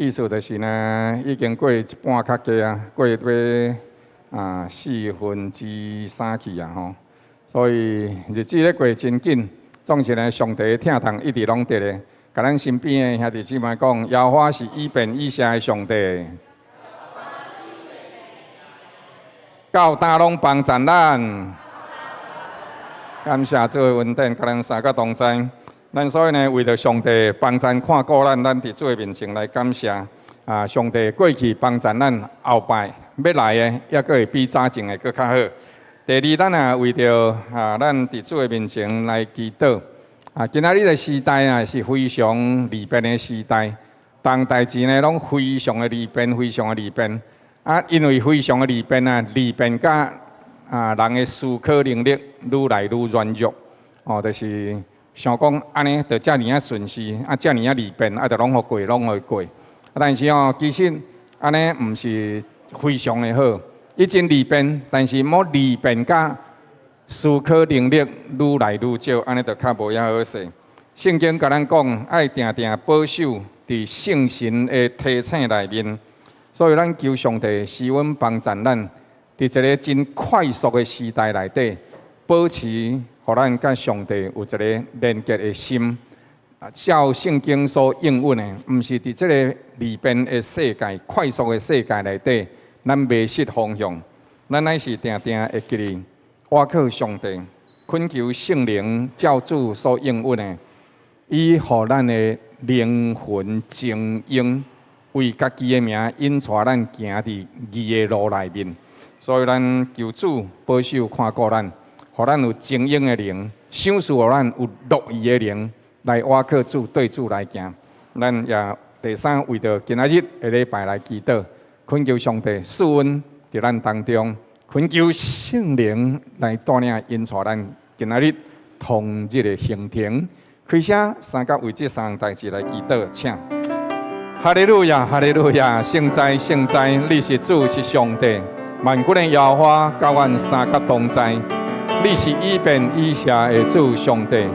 意思就是呢，已經過一半較低啊，過欲啊四分之三去啊吼。所以日子咧過真緊，總是呢，上帝的疼痛一直攏佇咧。共咱身邊的兄弟姊妹講，耶和華是以便以謝的上帝，到今攏幫贊咱。感謝主的恩典，佮咱三個同在。咱所以呢，為著上帝幫贊看顧咱，咱佇主的面前來感謝。啊，上帝過去幫贊咱，後擺欲來的，猶閣會比早前的閣較好。第二，咱也為著啊，咱佇主的面前來祈禱。啊，今仔日的時代啊，是非常利便的時代，逐代誌呢攏非常的利便，非常的利便。啊，因為非常的利便啊，利便甲啊人的思考能力愈來愈軟弱。哦，就是想講按呢，就遮爾仔順勢，啊，遮爾仔利便，啊，就攏予過，攏予過。啊，但是哦，其實按呢毋是非常的好。伊真利便，但是莫利便甲思考能力愈來愈少，按呢就較無遐好勢。聖經共咱講，愛定定保守佇聖神的提醒內面，所以咱求上帝賜恩幫贊咱，佇一个真快速的時代內底，保持予咱佮上帝有一个連結的心。照聖經所應允的，毋是佇這个利便的世界、快速的世界內底，咱迷失方向。咱乃是定定會記得倚靠上帝，懇求聖靈照主所應允的，伊予咱的靈魂精英，為家己的名引帶咱行佇義的路內面。所以咱求主保守看顧咱，予咱有精英的靈，賞賜予咱有樂意的靈，來倚靠主，對主來行。咱也第三為著今仔日的禮拜來祈禱，懇求上帝賜恩佇咱當中，懇求聖靈來帶領引帶咱今仔日同日的行程。開聲三甲為這三項代誌來祈禱，請。哈利路亞，哈利路亞，聖哉，聖哉，你是主，是上帝，萬軍的耶和華，佮阮三甲同在。你是以便以謝的主上帝，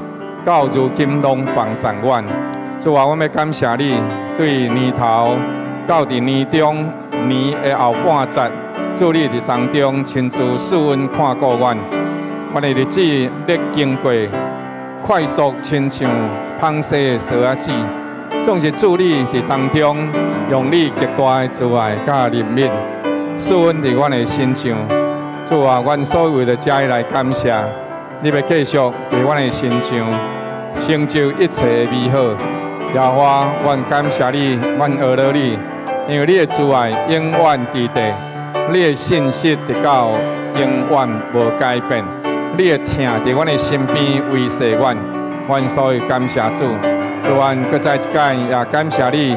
到如今攏幫贊阮。主啊，阮欲感謝你，對年頭到佇年中年的後半節，主你佇當中親自賜恩看顧阮。阮的日子咧經過快速，親像紡紗的梭仔子，總是主你佇當中用你極大的慈愛佮憐憫，賜恩佇阮的身上。主啊，阮所為著這來感謝，你欲繼續佇阮的身上成就一切的美好。耶和華，阮感謝你，阮阿羅你，因為你的慈愛永遠佇地，你的信實直到永遠無改變。你的疼佇阮的身邊維繫阮，阮所以感謝主。主，阮閣再一擺也感謝你，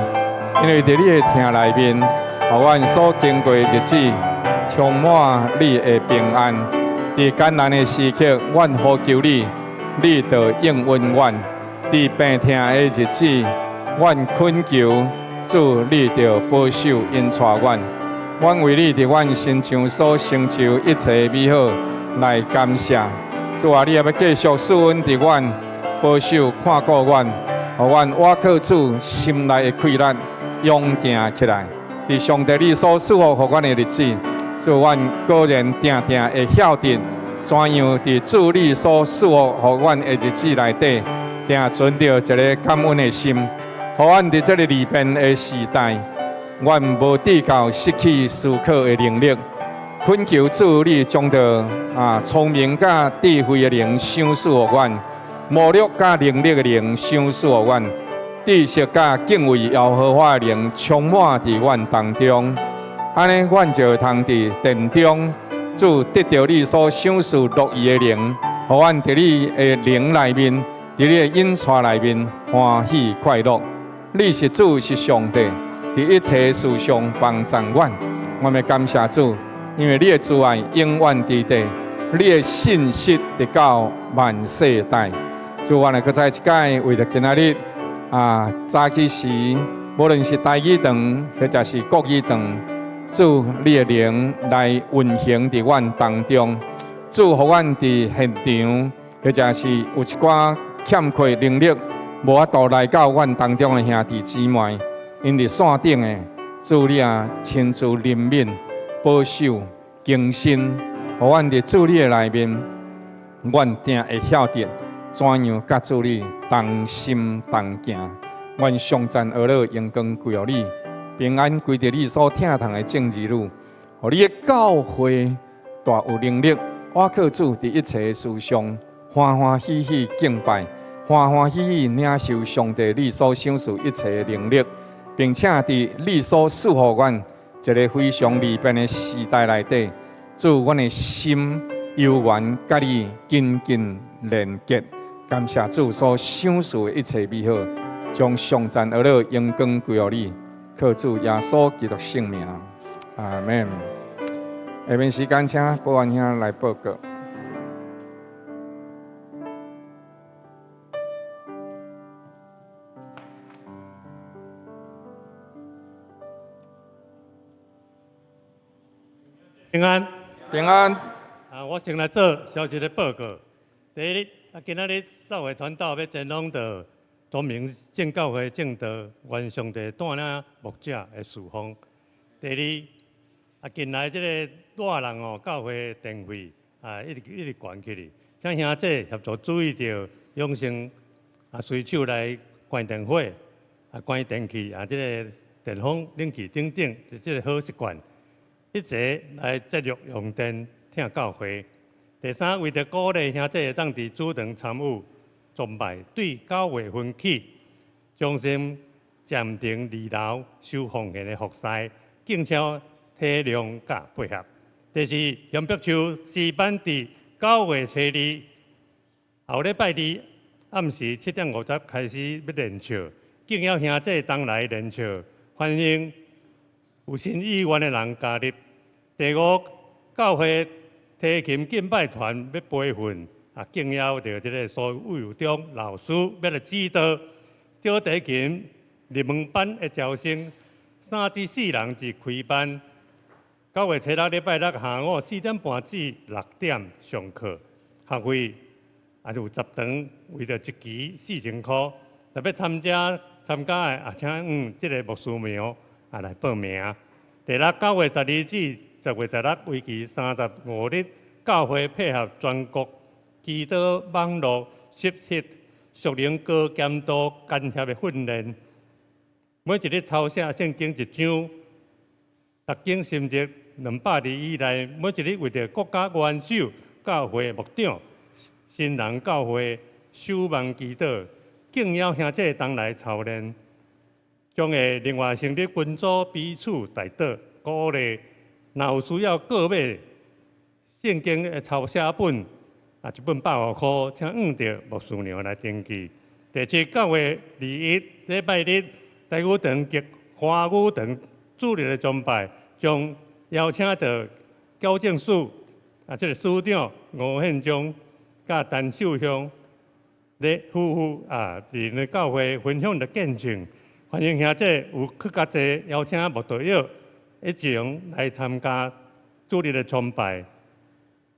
因為佇你的疼內面，予阮所經過的日子充滿你的平安。佇艱難的時刻，阮呼求你，你就應允阮；佇病痛的日子，阮懇求主，你就保守引帶阮。阮為你佇阮身上所成就一切美好來感謝。主啊，你也欲繼續賜恩佇阮，保守看顧阮，予阮倚靠主，心內的氣力勇行起來。佇上帝你所賜福予阮的日子，主，阮果然定定會曉得怎樣佇主你所賜福予阮的日子內底，定存著一个感恩的心，予阮佇這个利便的時代，阮無至到失去思考的能力。懇求主你將著啊聰明佮智慧的靈賞賜予阮，謀略佮能力的靈賞賜予阮，知識佮敬畏耶和華的靈充滿佇阮當中。按呢，阮就會通佇殿中，主得著你所賞賜樂意的靈，予阮佇你的靈內面，佇你的引帶內面歡喜快樂。你是主，是上帝，佇一切事上幫贊阮。我們感謝主，因為你的慈愛永遠佇地，你的信實直到萬世代。主，阮來閣再一擺為著今仔日啊，早起時，無論是台語堂或者是國語堂，主你的靈來運行佇阮當中，主予阮佇現場，或者是有一寡欠缺能力，無法度來到阮當中的兄弟姊妹， 𪜶佇線頂的，主你啊親自憐憫、保守、更新，予阮佇主你的內面，阮定會曉得怎樣佮主你同心同行。願頌讚呵咾榮光歸予你，平安歸佇你所疼痛的眾兒女，予你的教會大有能力，倚靠主佇一切的事上歡歡喜喜敬拜，歡歡喜喜領受上帝你所賞賜一切的能力，並且佇你所賜予阮一个非常利便的時代內底，主阮的心猶原佮你緊緊連結。感謝主所賞賜的一切美好，將頌讚呵咾榮光歸予你，靠主耶穌基督聖名，阿門。下面時間請保安兄來報告。平安，平安。啊，我先來做小一个報告。第一，啊，今仔日少會傳道欲前往到東明正教會證道，願上帝帶領牧者的事奉。第二，啊，近來這個熱人哦，教會電費啊，一直一直懸起去，請兄弟協助注意著養成啊，隨手來關電火、啊關電器啊，這个電風、冷氣等等，這這个好習慣。一齊來節約用電，疼教會。第三，為著鼓勵兄弟會當佇主堂參與崇拜，對9月份起，將先暫停二樓收奉獻的服事，敬請體諒佮配合。第四，楊碧秋詩班佇9月初二，後禮拜二暗時7點50開始欲練唱，敬邀兄弟同來練唱，歡迎有新意願的人加入。第五，教會提琴敬拜團欲培訓，啊，敬邀著這个蘇偉忠老師欲來指導小提琴入門班的招生，3至4人是開班。9月初6禮拜六下午4點半至6點上課，學費也是有十堂，為著一期4000箍。特別參加的啊，請用這个牧師名啊來報名。第六，9月12至10月16，為期35日，教會配合全國祈禱網路實習屬靈高強度干協的訓練，每一日抄寫聖經一章，讀經心得200字以內。每一日為著國家元首、教會牧長、新人教會守望祈禱，敬邀兄弟同來操練，將會另外成立分組彼此代禱鼓勵。若有需要購買聖經的抄寫本，啊，一本105箍，請按著牧師娘來登記。第七，9月21禮拜日，台語堂及華語堂主日的崇拜，將邀請到矯正署啊，這个署長吳憲忠佮陳秀香咧夫婦啊，佇𪜶教會分享著見證，歡迎兄弟有較較濟邀請慕道友一同來參加主日的崇拜，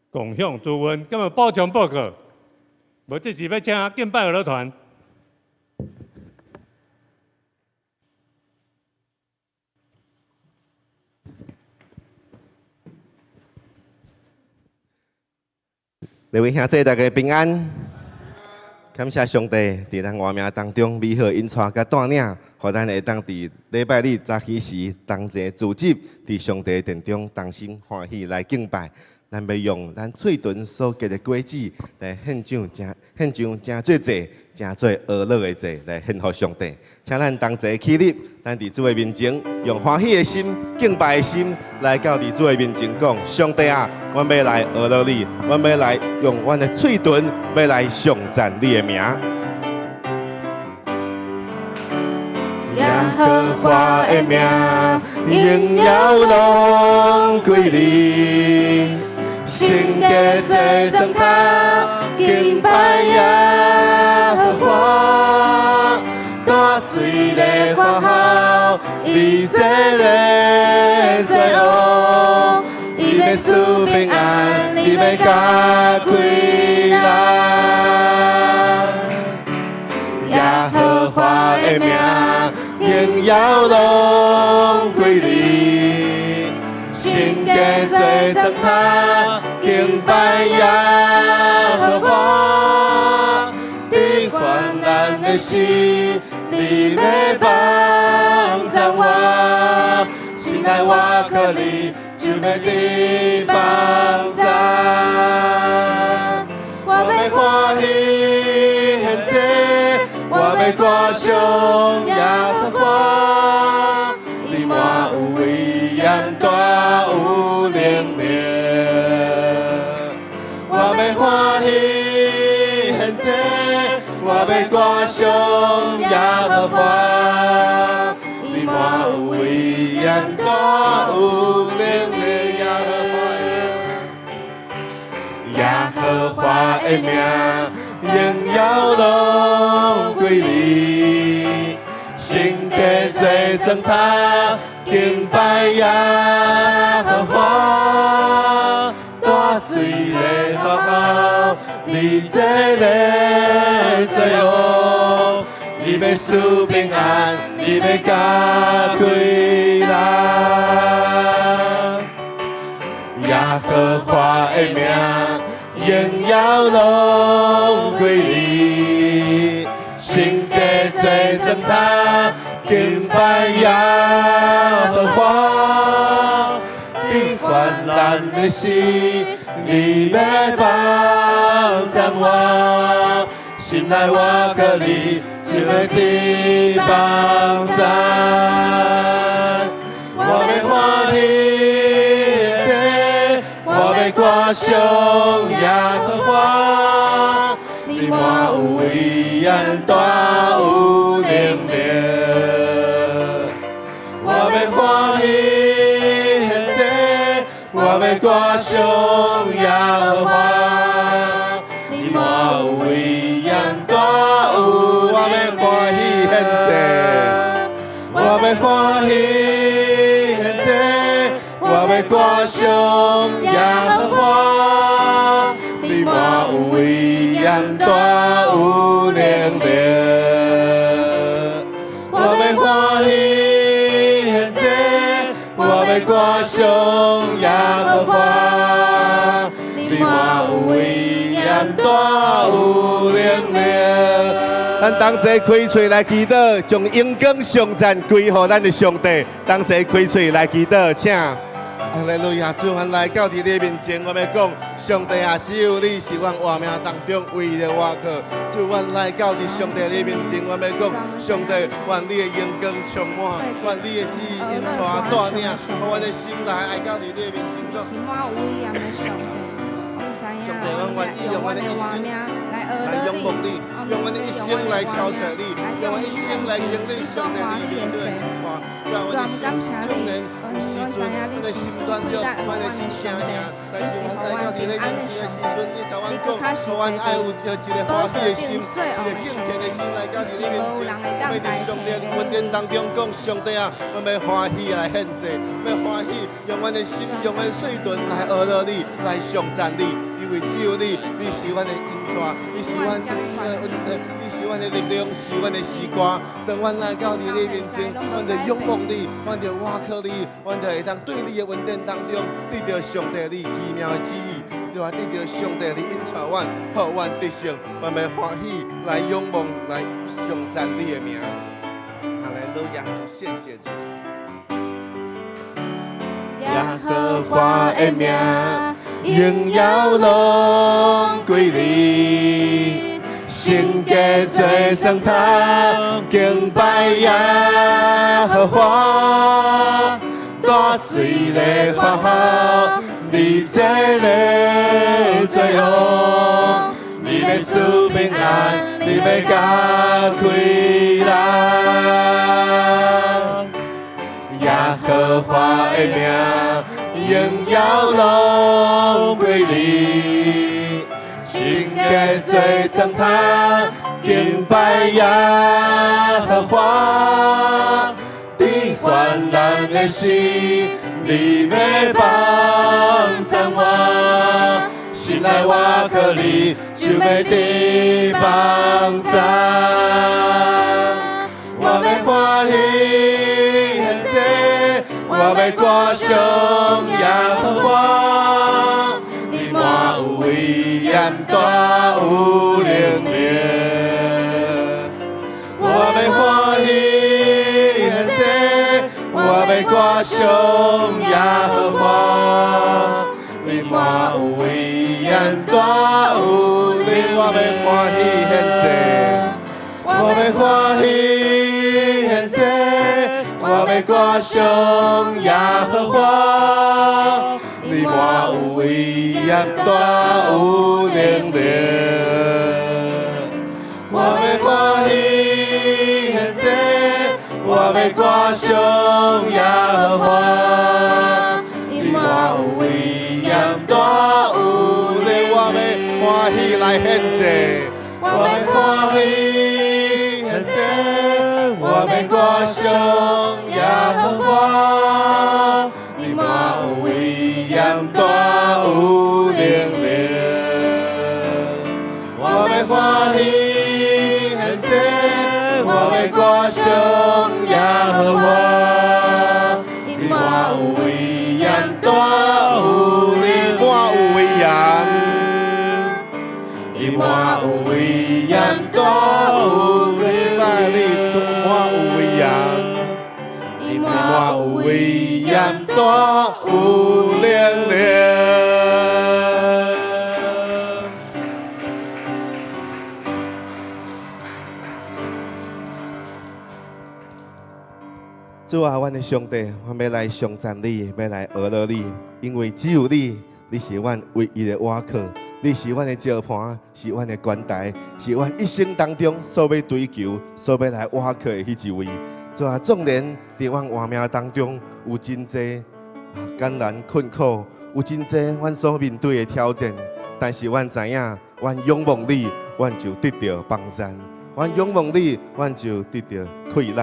共享主恩。今日補充報告，無這是欲請敬拜樂團。各位兄弟，大家平安。感謝上帝，佇咱活命當中美好引帶佮帶領，予咱會當佇禮拜日早起時同齊聚集，佇上帝殿中同心歡喜來敬拜。咱欲用咱喙唇所結的果子來獻上誠獻上誠做祭，誠做呵咾的祭來獻予上帝。請咱同齊起立，咱佇主的面前，用歡喜的心、敬拜的心來到佇主的面前講：上帝啊，阮欲來呵咾你，阮欲來用阮的喙唇，欲來頌讚你的名。耶和華的名，榮耀攏歸你，聖潔做裝塔，敬拜耶和華，大水的花好，以色列做王，伊欲賜平安，伊欲加開咱。耶和華的名，榮榮耀攏歸你，神家做燈塔，敬拜耶和華。佇患難的時，你欲幫贊我，心內倚靠你，就欲得幫贊。我欲歡喜獻祭，我欲歌頌耶和華。你滿有威嚴，大有能力。我欲歡喜獻祭，我欲歌頌耶和華。你滿有威嚴，大有能力，耶和華。耶和華的名，榮耀攏歸你，神家做燈塔，敬拜耶和華。大水的河，你這个做王，你欲賜平安，你欲加開來。耶和華的名，榮耀攏歸你，神家做燈塔，敬拜耶和華。佇患難的時，你欲幫贊我，心內倚靠你，就欲得幫贊。我欲歡喜獻祭，我欲歌頌耶和華。你滿有威嚴，大有能力。我欲歡喜獻祭，我欲歌頌耶和華。你滿有威嚴，大有，我欲歡喜獻祭，我欲歡喜獻祭，我欲歌頌耶和華。你滿有威嚴，大有能力。我欲歡喜獻祭，我欲歌頌耶和華。你滿有威嚴，大有能力。咱同齊開喙來祈禱，將榮光頌讚歸予咱的上帝。同齊開喙來祈禱，請。哈利路亞！主，阮來到佇你面前，我欲講，上帝啊，只有你是阮活命當中唯一的倚靠。主，阮來到佇上帝你面前，我欲講，上帝，願你的榮光充滿，願你的旨意引帶帶領，予阮的心內愛到佇你的面前講。是滿有威嚴的上帝，我們知影，上帝，阮願意用阮的一生來仰望你，用阮的一生來超越你，用阮一生來經歷上帝你美好的引帶。主啊，阮的心縱然有時陣，阮的心軟弱，阮的心驚嚇，但是阮來到佇你面前的時陣，你共阮講，予阮愛有著一個歡喜的心，一個敬虔的心來到佇你面前。欲佇上帝的恩典當中講，上帝啊，阮欲歡喜來獻祭，欲歡喜用阮的心，用阮的喙唇來阿羅你，來頌讚你，因為只有你，你是阮的引帶，你是阮的恩典，你是阮的力量，是阮的詩歌。當阮來到佇你面前，阮就仰望你，阮就倚靠你，阮就會當對你的恩典當中得著上帝你奇妙的旨意，對啊，得著上帝你引帶阮，予阮得勝，阮欲歡喜來仰望，來頌讚你的名。哈利路亞，主，謝謝主。耶和華的名，榮耀攏歸你，神家做燈塔，敬拜耶和華。大水的河，你這个做王，你欲賜平安，你欲加開來。耶和華的名，榮耀攏歸你，神家做燈塔，敬拜耶和華。佇患難的時，你欲幫贊我，心內倚靠你，就欲得幫贊。我欲歡歡喜獻祭，我欲歌頌耶和華。你滿有威嚴，大有能力。我欲歡喜獻祭，我欲歌頌耶和華。你滿有威嚴，大有能力。我欲歡喜獻祭，我欲歡喜獻祭，我欲歌頌耶和華。你滿有威嚴，大有能力。我欲歡喜獻祭，我欲歌頌耶和華。你滿有威嚴，大有能力。我欲歡喜來獻祭，我欲歡喜獻祭，我欲歌頌耶和華。你滿有威嚴，大有能力。我欲歡喜獻祭，我欲歌頌耶和華。你滿有威嚴，大有能力。滿有威嚴，伊滿有威嚴，大有能力。你滿有威嚴，伊滿有威嚴，大有能力。主啊，阮的上帝，阮欲來頌讚你，欲來阿羅你，因為只有你，你是阮唯一的倚靠，你是阮的石磐，是阮的關台，是阮一生當中所欲追求、所欲來倚靠的彼一位。主啊，縱然佇阮活命當中有真濟艱難困苦，有真濟阮所面對的挑戰，但是阮知影，阮仰望你，阮就得著幫贊；阮仰望你，阮就得著氣力。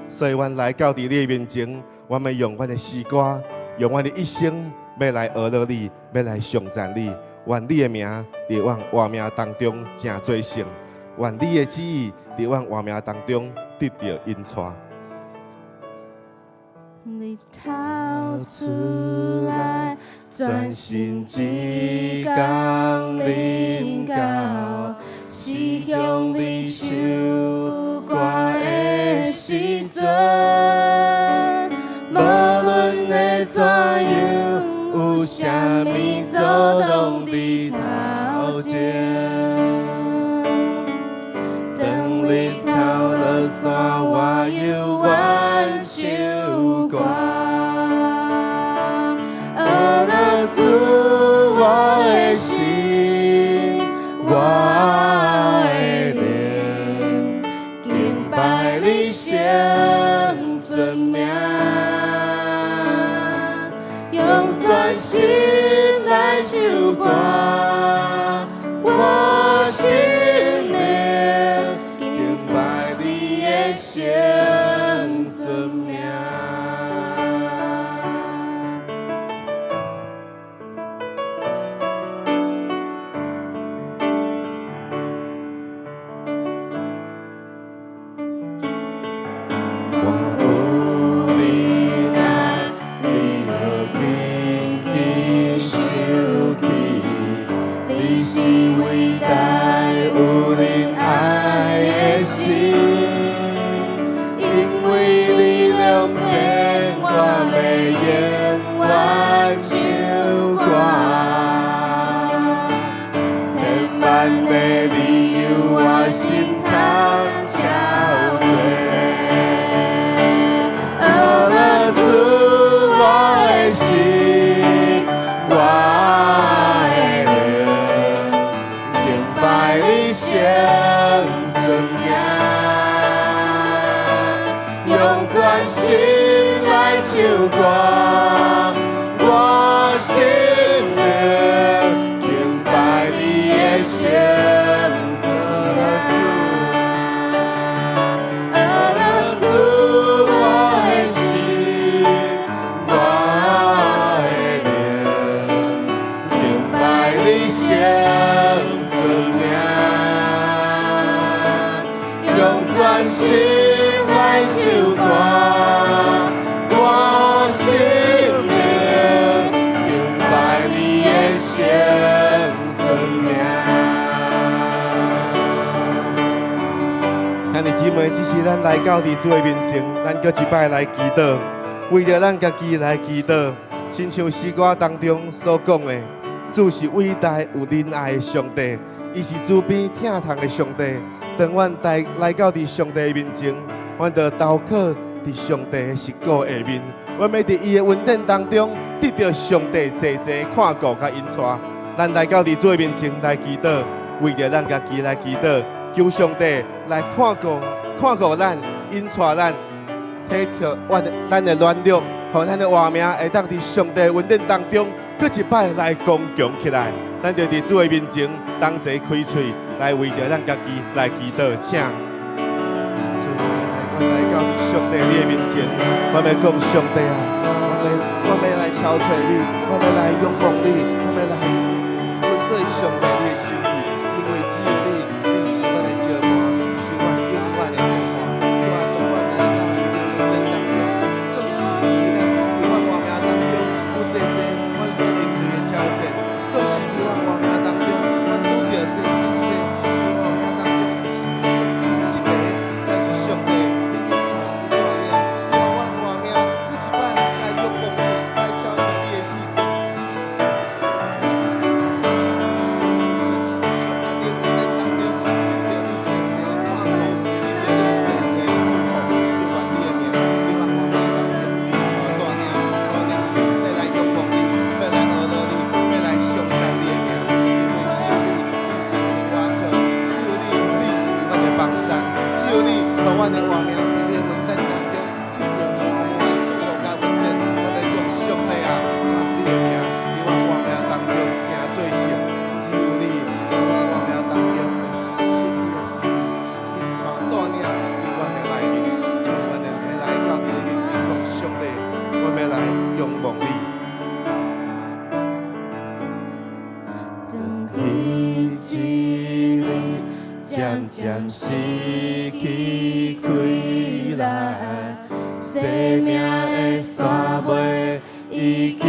所以，阮來到佇你的面前，阮欲用阮的詩歌，用阮的一生，欲來阿羅你，欲來頌讚你。願你的名佇阮活命當中成做聖，願你的旨意佇阮活命當中得著引帶。日頭出來，轉身一工臨到，是向你唱歌的時陣，無論會怎樣，有啥物阻擋你頭前？當日頭落山，我猶願唱歌。阿羅主，我的心，我的靈，敬拜你聖尊名，用全心來唱歌，我心靈敬拜你的聖尊名。我有你愛，你無緊緊收起，你是偉大有仁愛的神，因為你良善，我欲永遠唱歌。千萬个理由，我心通憔悴。阿羅主，我的心，我的靈，敬拜你聖尊名，用全心來唱歌，我心靈敬拜你的聖尊名。阿羅主，我的心，我的靈，敬拜你聖尊名，用全心來唱只是咱來到佇主的面前，咱閣一擺來祈禱，為著咱家己來祈禱，親像詩歌當中所講的，主是偉大有仁愛的上帝，伊是慈悲疼痛的上帝。當阮來來到佇上帝的面前，阮就投靠佇上帝的實骨下面，阮欲佇伊的恩典當中得著上帝濟濟看顧佮引帶。咱來到佇主的面前來祈禱，為著咱家己來祈禱，求上帝來看顧、看顧咱，引帶咱，體貼阮的咱的軟弱，予咱的活命會當佇上帝的恩典當中，閣一擺來剛強起來。咱就佇主的面前，同齊開喙來為著咱家己來祈禱，請。主啊，來，阮來到佇上帝你的面前，我欲講上帝啊，我欲來朝揣你，我欲來仰望你，我欲來跟對上帝你的心意，因為只有你，你是阮的石磐，是阮永遠的盾牌。主啊，當阮來到你的面前當中，總是佇咱佇阮活命當中有濟濟阮所面對的挑戰，總是佇阮活命當中，阮拄著這真濟佇活命當中的失敗，但是上帝，你引帶，你帶領，予阮活命，閣一擺來仰望你，來朝揣你的時陣。是，佇上帝你的恩典當中，得著你濟濟的看顧，得著你濟濟的祝福，求願你的名，佇阮活命當中引帶帶領，阮的心欲來仰望你，欲來學落你，欲來頌讚你的名，因為只有你，你是阮的倚靠，只有你，你是阮的幫贊，只有你，予阮的活命佇你的恩典當中，得著滿滿的祝福佮恩典。我欲講上帝啊，願你的名佇阮活命當中成做聖，只有你是阮活命當中的唯一的心意，引帶帶領佇阮的內面，主，阮的欲來到你的面前講上帝，阮欲來仰望你。當彼一日漸漸失去氣力，生命的煞尾已經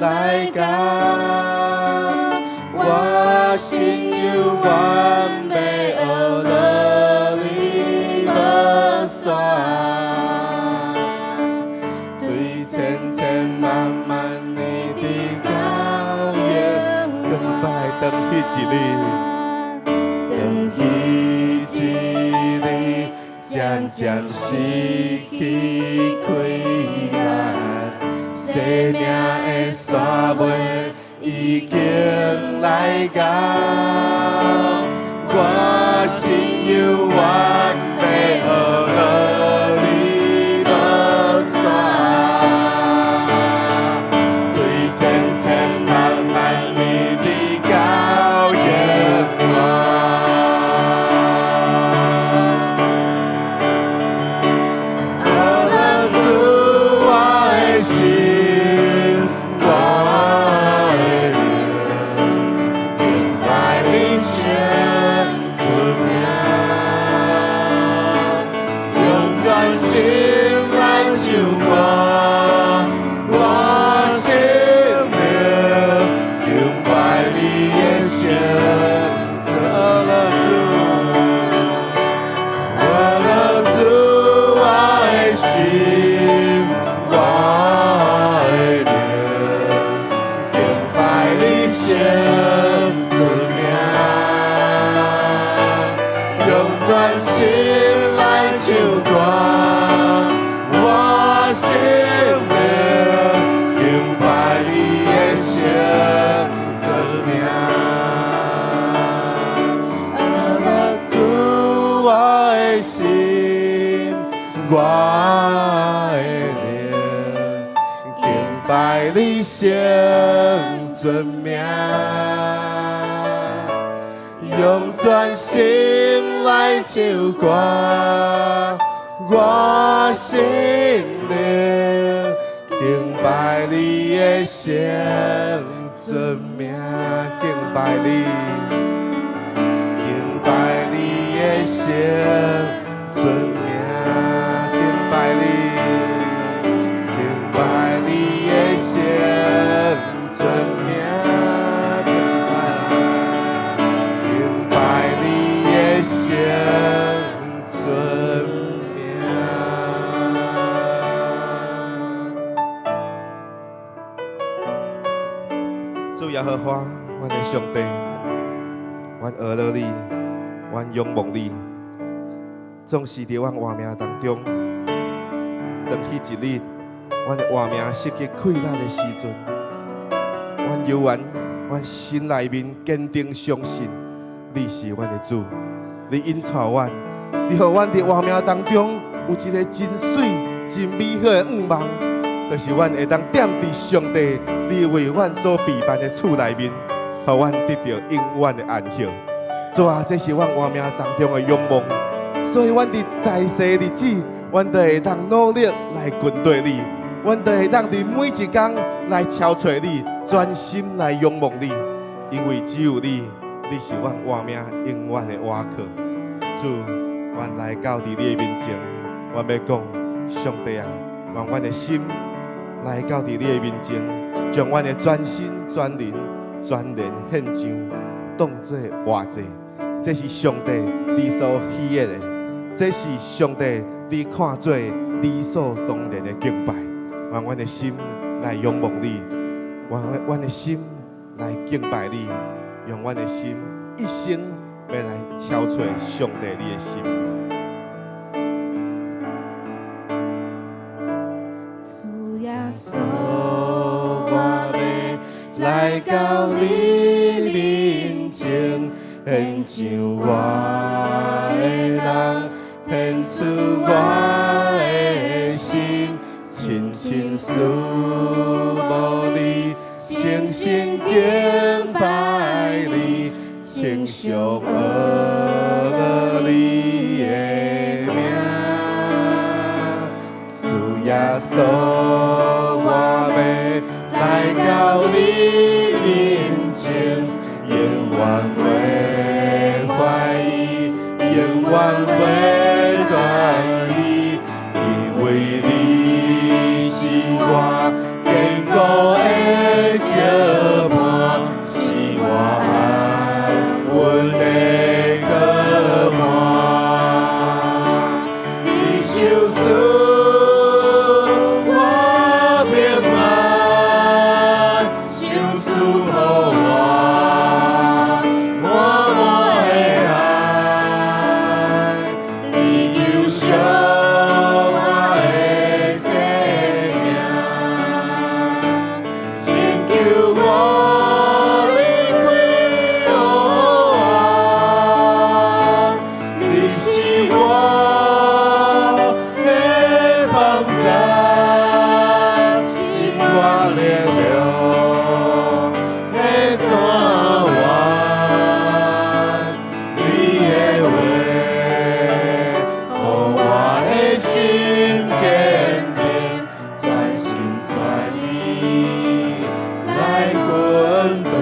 來到，我心猶原欲學落你無散，對千千萬萬年的教育，閣一擺當彼一日，當彼一日漸漸失去氣力，生命的煞尾已經來到，我心猶原欲學落你無散，對千千萬萬年的教育我。阿拉主我的心，我的靈，敬拜你聖尊名，用全心來唱歌，我心靈敬拜你的聖尊主。我的主，我的心，我的靈，敬拜你聖尊名，用全心來唱歌，我心靈敬拜你的聖尊名。阿拉主，我的心，我的靈，敬拜你聖尊名，用全心來唱歌，我心靈敬拜你的聖尊名，敬拜你，敬拜你的聖尊名，敬拜你，敬拜你的聖尊名，閣一擺，敬拜你的聖尊名。主耶和華，阮的上帝，阮阿樂你，阮仰望你，總是佇阮活命當中，當彼一日，阮的活命失去氣力的時陣，阮猶原，阮心內面堅定相信，你是阮的主，你引帶阮，你予阮佇活命當中有一个真媠、真美好的願望，就是阮會當踮佇上帝你為阮所備辦的厝內面，予阮得著永遠的安息。主啊，這是阮活命當中的仰望，所以阮佇在世日子，阮都會當努力來跟隨你，阮都會當佇每一工來朝揣你，專心來仰望你，因為只有你，你是阮活命永遠的倚靠。主，阮來到佇你的面前，阮欲講，上帝啊，願阮的心來到佇你的面前，將阮的全身全靈全然獻上，當做活祭。這是上帝你所喜悅的，這是上帝你看做理所當然的敬拜。願阮的心來仰望你，願阮的心來敬拜你，用阮的心一生欲來朝揣上帝你的心意。主耶穌，我欲來到你面前，獻上我的人，獻出我的心，深深思慕你，誠心敬拜你，稱頌阿樂你的名。主耶穌，我欲來到你面前，永遠袂懷疑，永遠袂轉移，因為你是我堅固的石磐，是我安穩的靠岸。你賞賜我平安，賞賜予我滿滿的愛，你救贖我的生命，拯救我離開黑暗。你是我的幫贊，是我力量的泉源。你的話，予我的心堅定，全心全意來跟隨。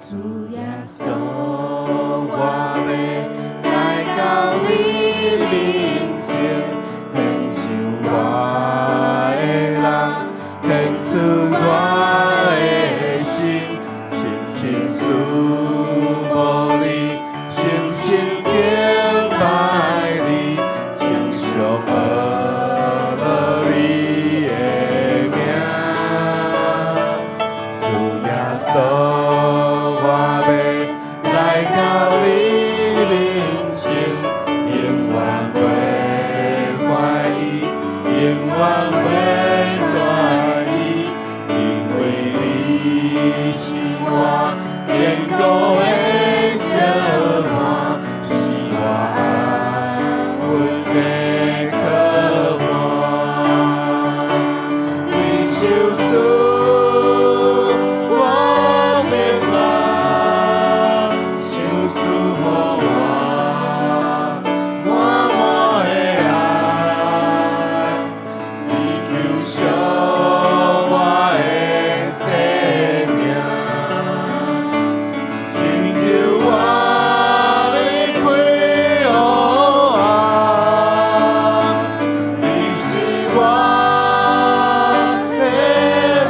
主耶穌，我欲來到你面前，獻上我的人，獻出我的心，深深思慕你，誠心敬拜你，稱頌阿樂你的名。主耶穌，我欲來到你面前，永遠袂懷疑，永遠袂轉移，因為你是我堅固的石磐，是我安穩的靠岸。你賞賜我平安，賞賜予我滿滿的愛，你救贖我的生命，拯救我離開黑暗。你是我的幫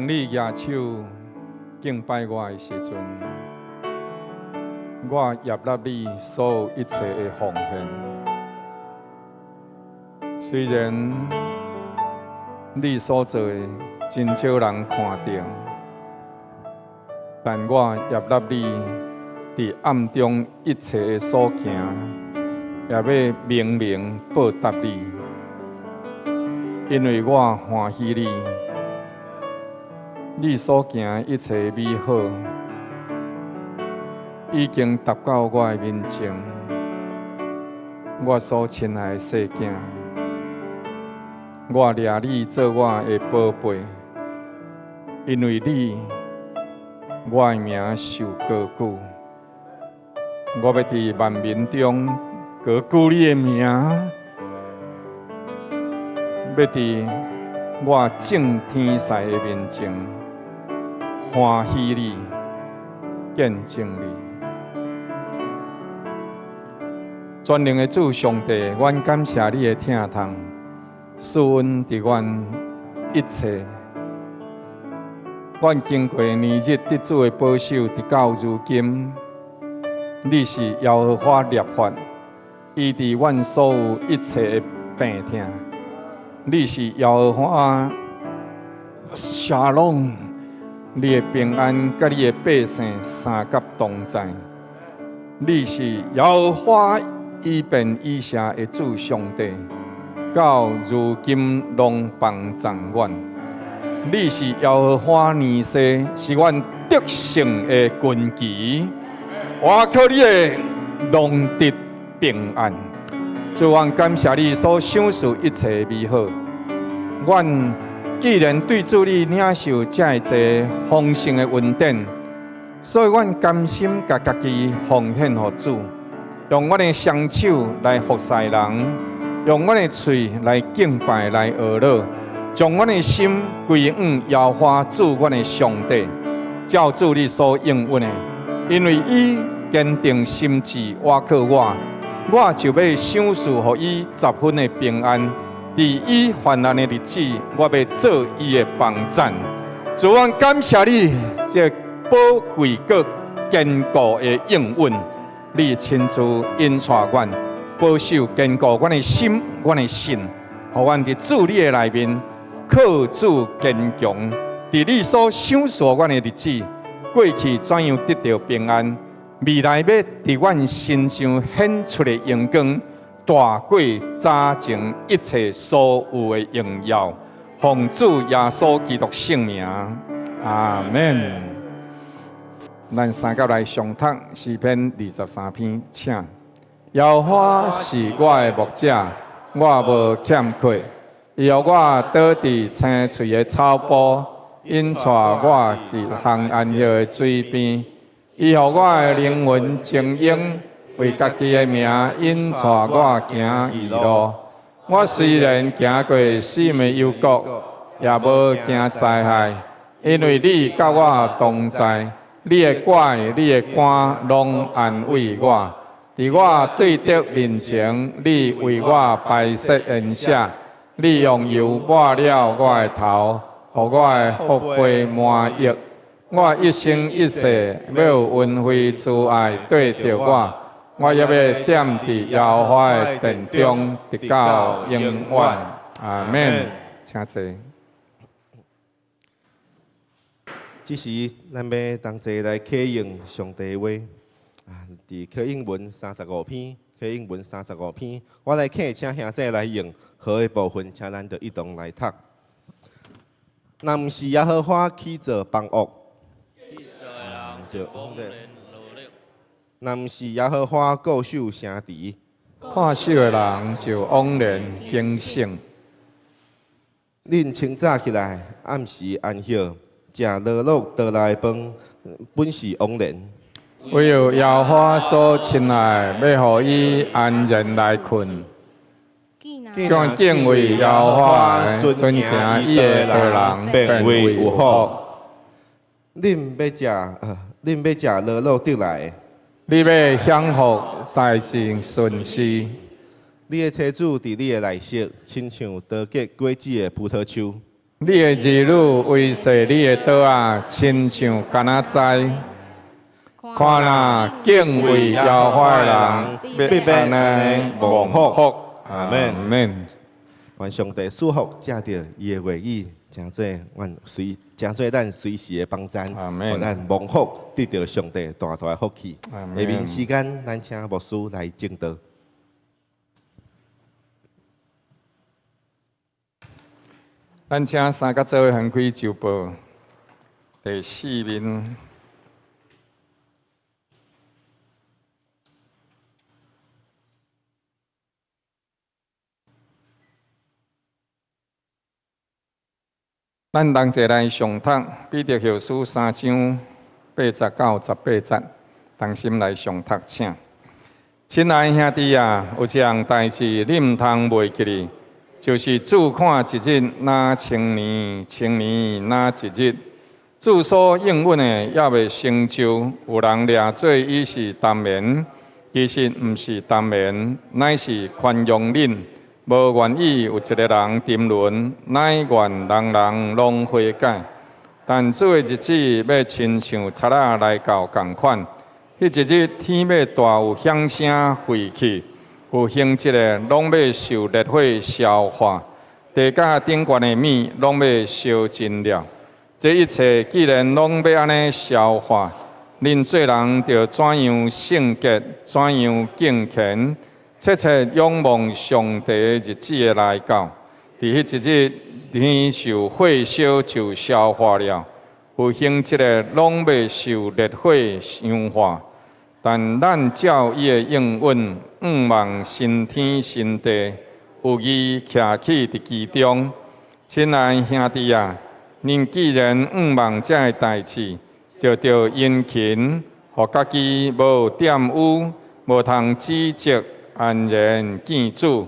當你舉手敬拜我的時陣，我悅納你所有一切的奉獻。雖然你所做的真少人看著，但我悅納你佇暗中一切的所行，也欲明明報答你，因為我歡喜你，你所行的一切美好，已經達到我的面前，我所親愛的細囝，我掠你做我的寶貝，因為你，我的名受高舉，我欲佇萬民中高舉你的名，欲佇我眾天使的面前歡喜你，見證你。全能的主上帝，阮感謝你的疼痛，賜阮佇阮一切。阮經過年日得主的保守，直到如今，你是耶和華立法，醫治阮所有一切的病痛。你是耶和華沙龍，你的平安佮你的百姓相佮同在。你是耶和華以便以謝的主上帝，到如今攏幫贊阮。你是耶和華尼西，是阮得勝的根基。我靠你的攏得平安。主，阮感謝你所賞賜一切美好。阮既然對主你領受這麼濟豐盛的恩典，所以阮甘心共家己奉獻予主，用阮的雙手來服侍人，用阮的喙來敬拜來阿樂，將阮的心歸向耶和華主阮的上帝，照主你所應允的，因為伊堅定心志倚靠我，我就欲賞賜予伊十分的平安。佇伊患難的日子，我欲做伊的幫贊。主，阮感謝你，這寶貴閣堅固的應允，你親自引帶阮，保守堅固阮的心、阮的信，予阮佇主你的內面靠主堅強。佇你所賞賜阮的日子，過去怎樣得著平安，未來欲佇阮身上顯出的榮光，大過早前一切所有的榮耀。奉主耶穌基督聖名，阿門。咱三甲來誦讀詩篇23篇，請。耶和華是我的牧者，我無欠缺。伊予我倒佇青翠的草埔，引帶我佇紅安歇的水邊。伊予我的靈魂晶瑩，為家己的名引帶我行義路。我雖然行過死蔭幽谷，也無驚災害，因為你佮我同在。你的拐、你的竿攏安慰我。佇我對敵面前，你為我擺設筵席，你用油抹了我的頭，予我的福杯滿溢。我一生一世欲有恩惠慈愛綴著我，我猶欲踮佇耶和華的殿中，直到永遠。阿門。請坐。這時，咱欲同齊來啟用上帝話啊！佇啟應文三十五篇，啟應文三十五篇，我來請請兄弟來用好的部分，請咱就一同來讀。若毋是耶和華起造房屋，起造的人就枉然勞力；若毋是耶和華固守城池，看守的人就枉然警醒。恁清早起來，暗時安歇，食勞碌得來的飯，本是枉然。唯有耶和華所親愛，欲予伊安然來睏。將敬畏耶和華、遵行伊的道人，便為有福。恁欲食，恁欲食勞碌得來的。你欲享福，財政順遂。你的妻子佇你的內室，親像多結果子的葡萄樹。你的兒女為勢你的刀仔，親像敢若災。看哪，敬畏耶和華的人，必按呢蒙福。阿們。阿們。願上帝賜福，藉著伊的話語，成做咱隨時的幫贊，予咱蒙福，得著上帝大大的福氣。下面時間，咱請牧師來證道。咱請三甲做伙翻開周報第四面。咱同齊來誦讀彼得後書三章八節到十八節，同心來誦讀，請。親愛兄弟啊，有一項代誌你毋通袂記得，就是主看一日若千年，千年若一日。主所應允的猶未成就，有人掠做伊是耽延，其實毋是耽延，乃是寬容恁。無願意有一个人沉淪，乃願人人攏悔改。但主的日子欲親像賊仔來到仝款，彼一日天欲大有響聲廢去，有形質的攏欲受烈火燒化，地佮頂懸的物攏欲燒盡了。這一切既然攏欲按呢燒化，恁做人著怎樣聖潔，怎樣敬虔？切切仰望上帝日子的來到，佇彼一日，天受火燒就燒化了，有形質的攏欲受烈火氧化。但咱照伊的應允，向望新天新地，有義徛起佇其中。親愛兄弟啊，恁既然向望這个代誌，就著殷勤，予家己無玷污，無通指責。安然見主，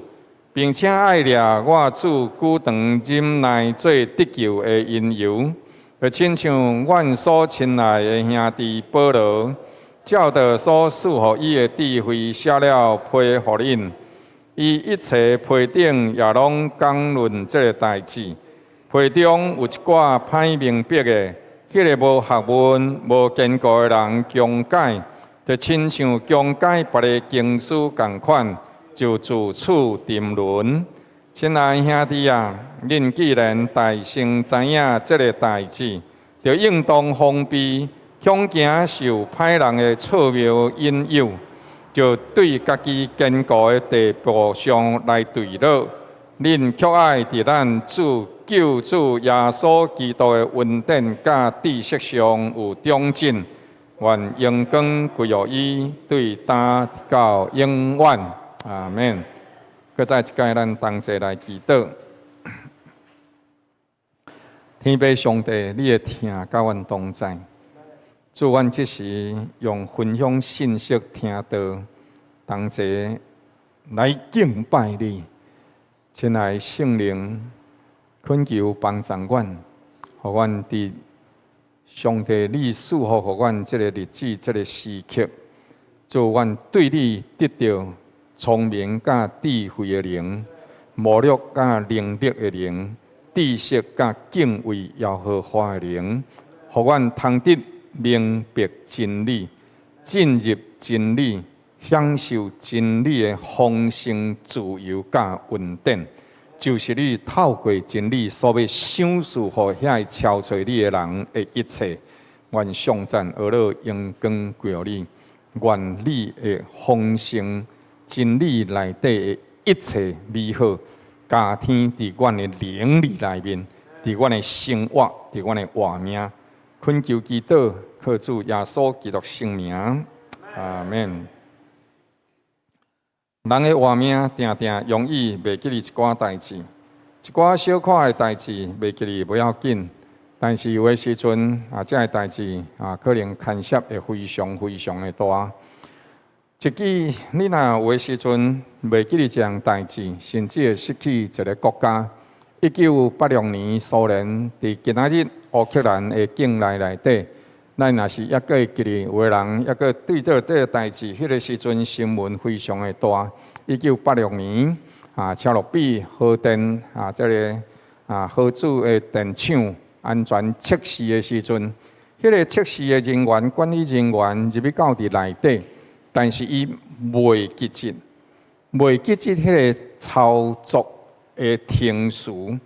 並且愛掠我主久長忍耐做得救的因由，就親像阮所親愛的兄弟保羅，照著所賜予伊的智慧寫了批予恁。伊一切批頂也攏講論這个代誌，批中有一寡歹明白的，彼个無學問、無堅固的人講解。就親像講解別个經書仝款，就自此沉淪。親愛兄弟啊，恁既然大先知影這个代誌，就應當防備，恐驚受歹人的錯謬引誘，就對家己堅固的地步上來墜落。恁卻愛佇咱主救主耶穌基督的恩典佮知識上有長進。願榮光歸予伊，對今到永遠。阿們。閣再一擺，咱同齊來祈禱。天父上帝，你的疼佮阮同在。主，阮這時用分享信息聽道，同齊來敬拜你。親愛聖靈，懇求幫助阮，予阮佇上帝，你賜福予阮這个日子、這个時刻，主，阮對你得著聰明佮智慧的靈，謀略佮能力的靈，知識佮敬畏耶和華的靈，予阮通得明白真理，進入真理，享受真理的豐盛、自由佮恩典。就是你透過真理所欲賞賜予遐超揣你的人的一切，願頌讚呵咾榮光歸予你，願你的豐盛真理內底的一切美好，加添佇阮的靈裡內面，佇阮的生活，佇阮的活命，懇求祈禱，靠主耶穌基督聖名，阿們。人的活命定定容易袂記得一寡代誌，一寡小可的代誌袂記得無要緊，但是有的時陣啊，這个代誌啊，可能牽涉會非常非常的大。一支你若有的時陣袂記得這項代誌，甚至會失去一个國家。1986年蘇聯佇今仔日烏克蘭的境內內底，咱若是猶閣會記得，有的人猶閣對這個代誌，彼个時陣新聞非常的大。1986年啊，車諾比核電啊，這个核子的電廠安全測試的時陣，彼個測試的人員、管理人員入去到佇內底，但是伊袂記得，袂記得彼個操作的程序，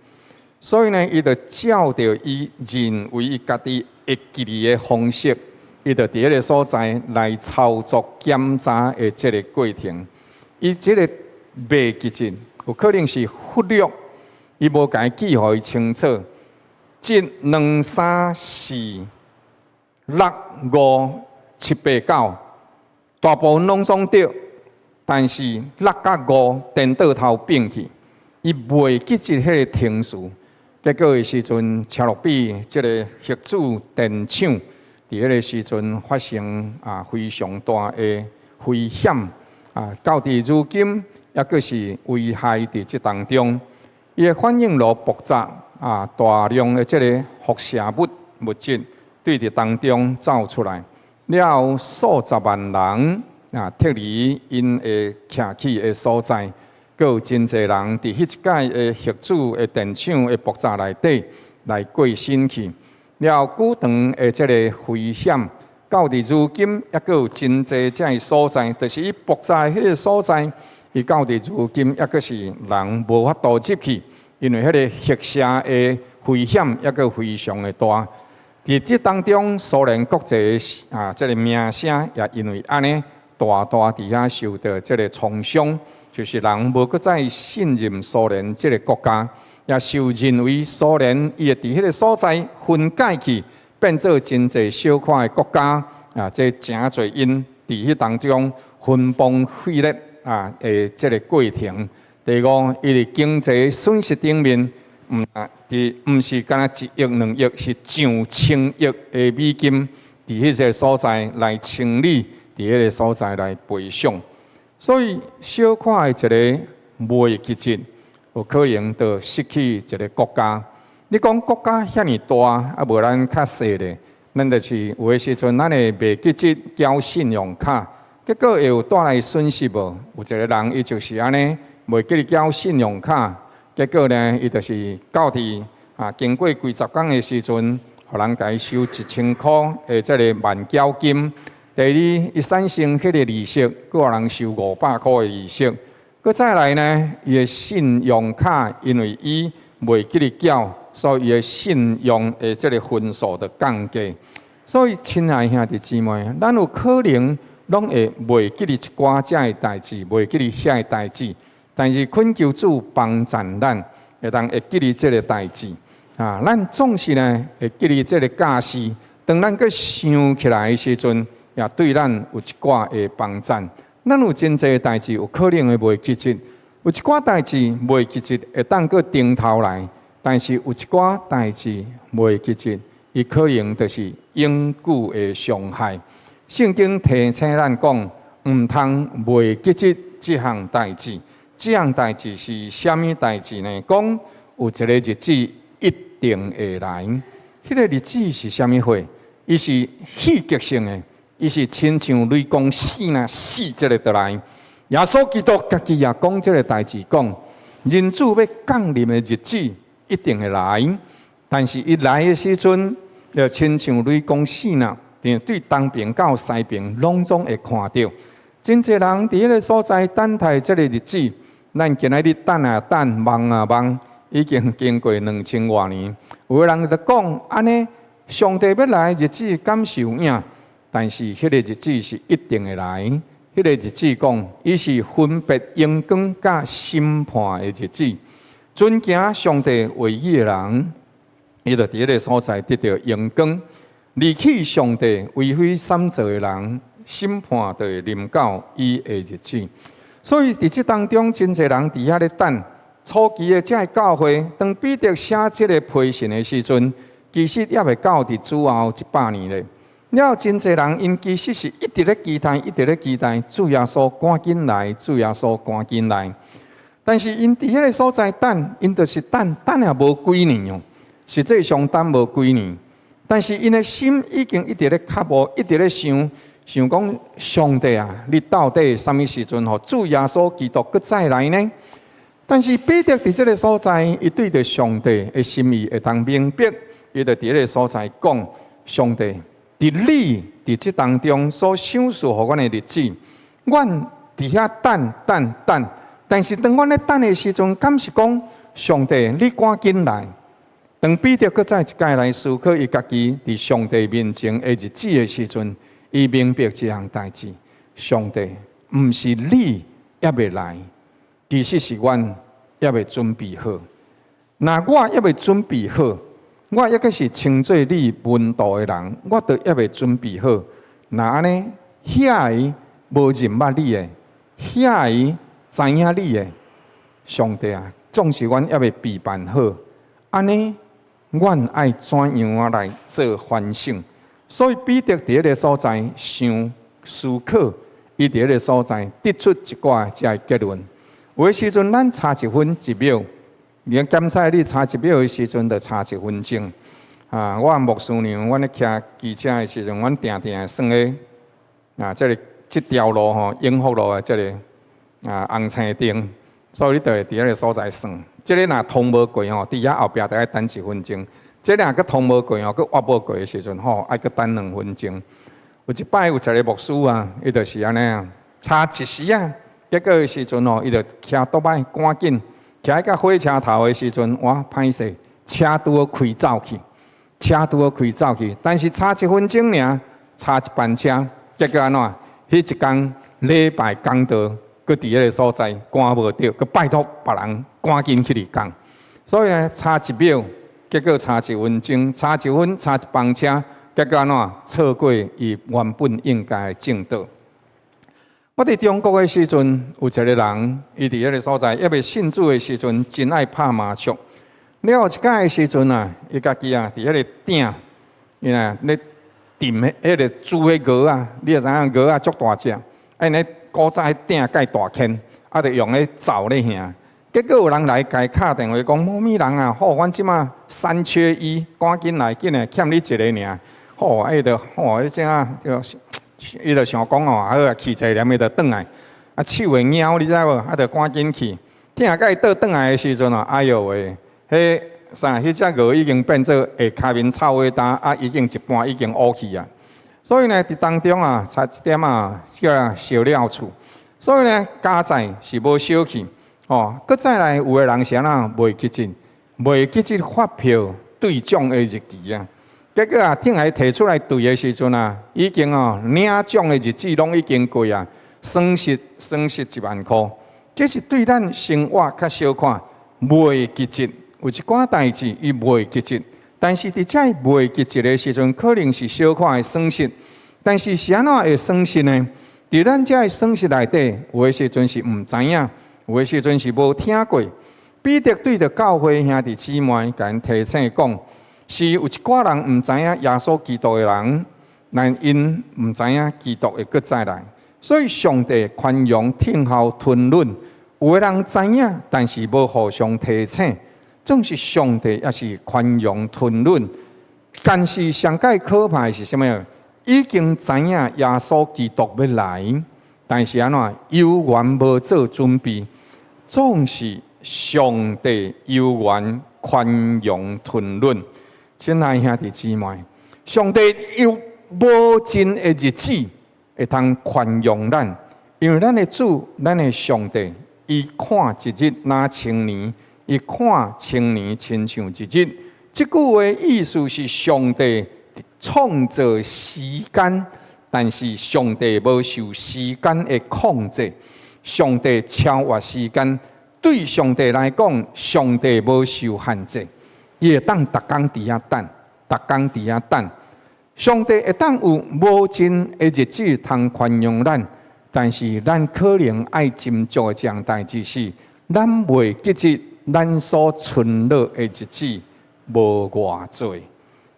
所以呢，伊就照著伊認為伊家己會記得的方式，伊就佇彼個所在來操作檢查的這个過程。伊這个袂記得，有可能是忽略，伊無共伊記予伊清楚。一、兩、三、四、六、五、七、八、九，大部分攏總對，但是六佮五顛倒頭變去，伊袂記得彼个程序。結果的時陣，車諾比這个核子電廠佇彼个時陣發生非常大的危險啊！到佇如今猶閣是危害佇這當中，伊的反應爐爆炸啊，大量的這个輻射物物質對佇當中走出來，了後數十萬人撤離𪜶的徛起的所在，閣有真濟人佇彼一擺的核子的電廠的爆炸內底來過身去。了後久長的這个危險，到佇如今猶閣有真濟這个所在，就是伊爆炸的彼个所在，伊到佇如今猶閣是人無法度入去，因為彼个核射的危險猶閣非常的大。佇這當中，蘇聯國際這个名聲也因為按呢大大佇遐受著這个創傷，就是人無閣再信任蘇聯這个國家，也受認為蘇聯伊會佇彼个所在分解去，變做真濟小塊的國家啊，這誠濟𪜶佇彼當中分崩裂析的這个過程。第五，伊佇經濟損失頂面，毋是干焦一億兩億，是上千億的美金，佇彼个所在來清理，佇彼个所在來賠償。所以小可的一个袂記得，有可能就失去一个國家。你講國家遐爾大，無咱較細咧，咱就是有的時陣，咱會袂記得繳信用卡，結果會有帶來損失無？有一个人伊就是按呢，袂記得繳信用卡，結果呢，伊就是到佇經過幾十工的時陣，予人共伊收1000箍的這个慢繳金。第二，伊產生彼个利息，閣予人收500箍的利息。閣再來呢，伊的信用卡因為伊袂記得繳，所以伊的信用的這个分數就降低。所以，親愛兄弟姊妹，咱有可能攏會袂記得一寡這个代誌，袂記得遐个代誌，但是懇求主幫贊咱，會當會記得這个代誌。咱總是呢會記得這个教示，當咱閣想起來的時陣，也對咱有一寡的幫贊。咱有真濟代誌有可能會袂記得，有一寡代誌袂記得會當閣轉頭來，但是有一寡代誌袂記得，伊可能就是永久的傷害。聖經提醒咱講，毋通袂記得這項代誌。這項代誌是啥物代誌呢？講有一个日子一定會來。彼个日子是啥物貨？伊是戲劇性的，伊是親像雷公死若死這个就來。耶穌基督家己也講這个代誌，講人子欲降臨的日子一定會來，但是伊來的時陣，就親像雷公死若，對東邊到西邊攏總會看著。真濟人佇彼个所在等待這个日子，咱今仔日等啊等，望啊望，已經經過2000外年。有的人就講按呢，上帝欲來日子敢是有影？但是彼个日子是一定會來。彼个日子講，伊是分別榮光佮審判的日子。遵行上帝話語的人，伊就佇彼个所在得著榮光；離棄上帝為非搧造的人，審判就會臨到伊的日子。所以佇這當中，真濟人佇遐咧等。初期的這个教會，當彼得寫這个批信的時陣，其實猶未到佇主後100年咧。了後真濟人，𪜶其實是一直咧期待，一直咧期待主耶穌趕緊來，主耶穌趕緊來。但是𪜶佇彼个所在等，𪜶就是等，等也無幾年哦。實際上等無幾年，但是𪜶的心已經一直咧渴慕，一直咧想，想講上帝啊，你到底啥物時陣予主耶穌基督閣再來呢？但是彼得佇這个所在，伊對著上帝的心意會當明白，伊就佇彼个所在講：上帝，佇你佇這當中所賞賜予阮的日子，阮佇遐等等等。但是當阮咧等的時陣，敢是講上帝，你趕緊來。當彼得閣再一擺來思考伊家己佇上帝面前的日子的時陣，伊明白一項代誌：上帝，毋是你猶未來，其實是阮猶未準備好。若我猶未準備好，我猶閣是稱做你門徒的人，我都猶未準備好。若按呢，遐个無認捌你的，遐个知影你的，上帝啊，總是阮猶未備辦好，按呢，阮愛怎樣仔來做反省？所以彼得佇彼个所在想思考，伊佇彼个所在得出一寡這个結論。有的時陣，咱差一分一秒，你檢測你差一秒的時陣，就差一分鐘。啊，我牧師娘，阮咧騎機車的時陣，阮定定算咧啊，這个這條路吼，永福路的這个啊紅青燈，所以你就會佇彼个所在算。這个若通無過吼，佇遐後壁著愛等一分鐘。這个若閣通無過吼，閣越無過的時陣吼，愛閣等2分鐘。有一擺有一个牧師啊，伊就是按呢啊，差一時仔，結果的時陣吼，伊就騎倒擺趕緊，騎到火車頭的時陣，哇，歹勢，車拄好開走去，車拄好開走去，但是差一分鐘爾，差一班車，結果按怎？彼一工禮拜講道，閣佇彼个所在趕無著，閣拜託別人趕緊去講。所以呢，差一秒，結果差一分鐘，差一分，差一班車，結果按怎？錯過伊原本應該的正道。我佇中國的時陣，有一個人，伊佇彼个所在，猶未信主的時陣，真愛拍麻將。了後一擺的時陣啊，伊家己啊，佇彼个鼎，伊若咧浸彼个煮彼鵝仔，你也知影鵝仔足大隻，啊，咧古早彼鼎蓋大坑，啊，就用彼灶咧瓦。結果有人來共伊敲電話講：某物人啊，好，阮這馬三缺一，趕緊來，緊來欠你一个爾。好，啊，伊就吼，伊這啊就，伊就想講哦，好啊，去一個念伊就轉來，啊，手會貓，你知無？啊，就趕緊去。疼甲伊倒轉來的時陣哦，哎喲喂，彼啥？彼隻鵝已經變做下跤面臭尾焦，啊，已經一半已經烏去啊。所以呢，佇當中啊，差一點仔，叫燒了厝。所以呢，家財是無燒去。哦，閣再來有的人是按怎袂記得，袂記得發票兌獎的日期啊。結果啊，等伊提出來兌的時陣啊，已經哦領獎的日子攏已經過啊，損失1萬箍。這是對咱生活較小看，袂記得有一寡代誌伊袂記得，但是佇這袂記得的時陣，可能是小可的損失。但是是按怎會損失呢？佇咱這个損失內底，有的時陣是毋知影。有的時陣是無聽過。彼得對著教會兄弟姊妹，共𪜶提醒講，是有一寡人毋知影耶穌基督的人，但𪜶毋知影基督會閣再來，所以上帝寬容、聽候、吞忍。有的人知影，但是無互相提醒，總是上帝也是寬容吞忍。但是上蓋可怕的是啥物？已經知影耶穌基督欲來，但是按怎猶原無做準備。總是上帝猶原寬容吞忍，親愛兄弟姊妹，上帝有無盡的日子會通寬容咱，因為咱的主，咱的上帝，伊看一日若千年，伊看千年親像一日。這句話意思是上帝創造時間，但是上帝無受時間的控制。上帝超越時間，對上帝來講，上帝無受限制，伊會當逐工佇遐等，逐工佇遐等。上帝會當有無盡的日子通寬容咱，但是咱可能愛斟酌的一項代誌是，咱袂記得咱所存落的日子無偌濟。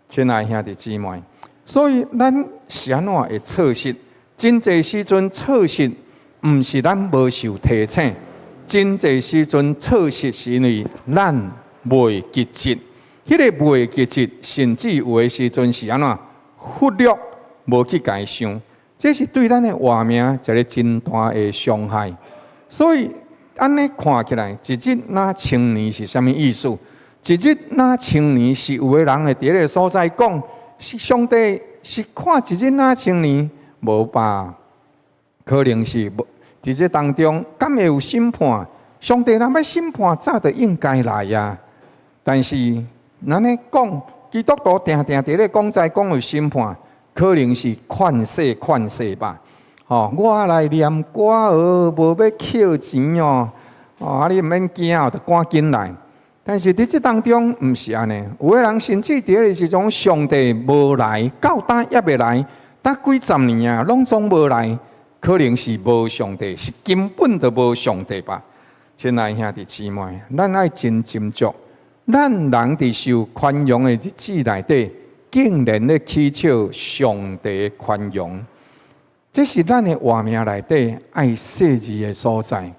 親愛兄弟姊妹，所以咱是按怎會錯失？真濟時陣錯失。毋是咱無受提醒，真濟時陣錯失是因為咱袂記得，彼个袂記得，甚至有的時陣是按怎忽略，無去共伊想，這是對咱的活命一个真大的傷害。所以按呢看起來，一日若千年是啥物意思？一日若千年是有的人會佇彼个所在講，是上帝是看一日若千年，無吧？可能是無佇這當中，敢會有審判？上帝若欲審判，早就應該來啊！但是咱咧講，基督徒定定佇咧講在講有審判，可能是勸世勸世吧？吼，我來念歌哦，無欲扣錢哦，哦，啊你毋免驚，就趕緊來。但是佇這當中毋是按呢，有的人甚至佇咧是種上帝無來，到今猶未來，等幾十年啊，攏總無來，可能是無上帝，是根本就無上帝吧？親愛兄弟姊妹，咱愛真斟酌，咱人佇受寬容的日子內底，竟然咧取笑上帝的寬容。這是咱的活命內底愛細膩的所在。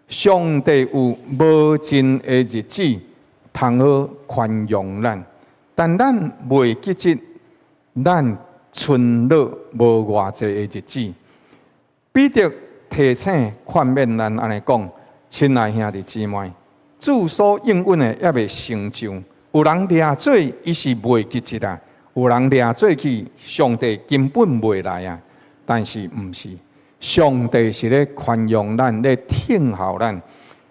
上帝有無盡的日子，通好寬容咱，但咱袂記得咱賰落無偌濟的日子。彼得提醒勸勉咱按呢講：親愛兄弟姊妹，主所應允的猶未成就。有人掠做伊是袂記得啊，有人掠做去，上帝根本袂來啊。但是毋是，上帝是咧寬容咱，咧疼候咱。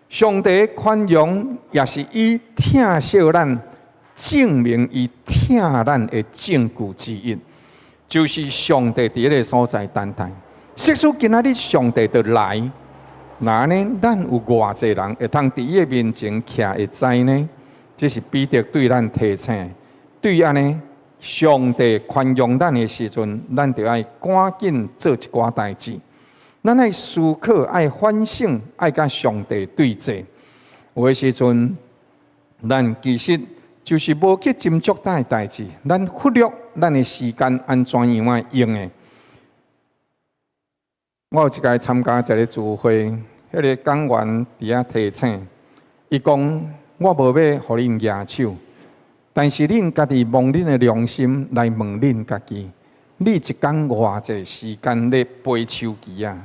上帝寬容也是以疼惜咱，證明伊疼咱的證據之一，就是上帝佇彼个所在等待。即使今仔日上帝就來，那按呢，咱有偌濟人會通佇伊的面前徛會知呢？這是彼得對咱提醒，對按呢。上帝寬容咱的時陣，咱就愛趕緊做一寡代誌。咱愛思考、愛反省、愛佮上帝對齊。有的時陣，咱其實就是無去斟酌這代誌，咱忽略咱的時間按怎樣仔用的。我有一擺參加一个聚會，彼个講員佇遐提醒，伊講我無欲予恁舉手。但是恁家己摸恁的良心來問恁家己，你一工偌濟時間咧陪手機仔？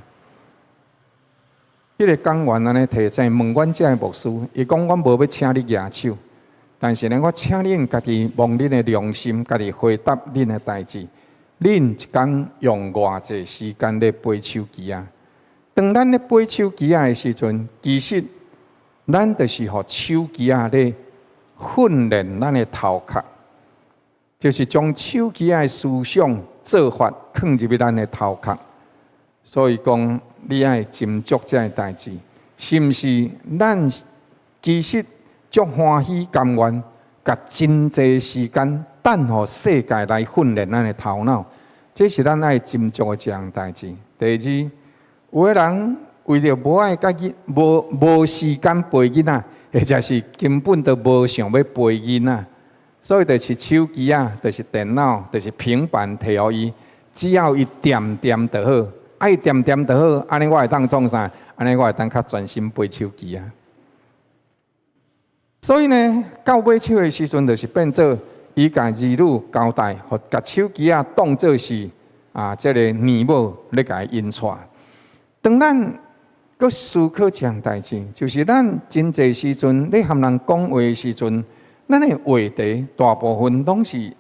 彼个講員按呢提醒問阮遮的牧師，伊講阮無欲請你舉手，但是呢，我請恁家己摸恁的良心，家己回答恁的代誌。恁一工用偌濟時間咧陪手機仔？當咱咧陪手機仔的時陣，其實咱就是予手機仔咧訓練咱的頭殼，就是將手機仔的思想做法囥入去咱的頭殼。所以講，你愛斟酌這个代誌，是毋是？咱其實足歡喜甘願，共真濟時間等予世界來訓練咱的頭腦，這是咱愛斟酌的一項代誌。第二，有的人為著無愛佮囡，無無時間陪囡仔，或者是根本就無想欲陪囡仔，所以就是手機仔，就是電腦，就是平板提予伊，只要伊恬恬就好，啊伊恬恬就好，按呢我會當創啥？按呢我會當較專心陪手機仔。所以呢，到尾手的時陣，就是變做伊共兒女交代，予共手機仔當做是啊，這个娘母咧共伊引帶。當咱閣思考一項代誌，就是咱真濟時陣咧和人講話的時陣，咱的話題大部分攏是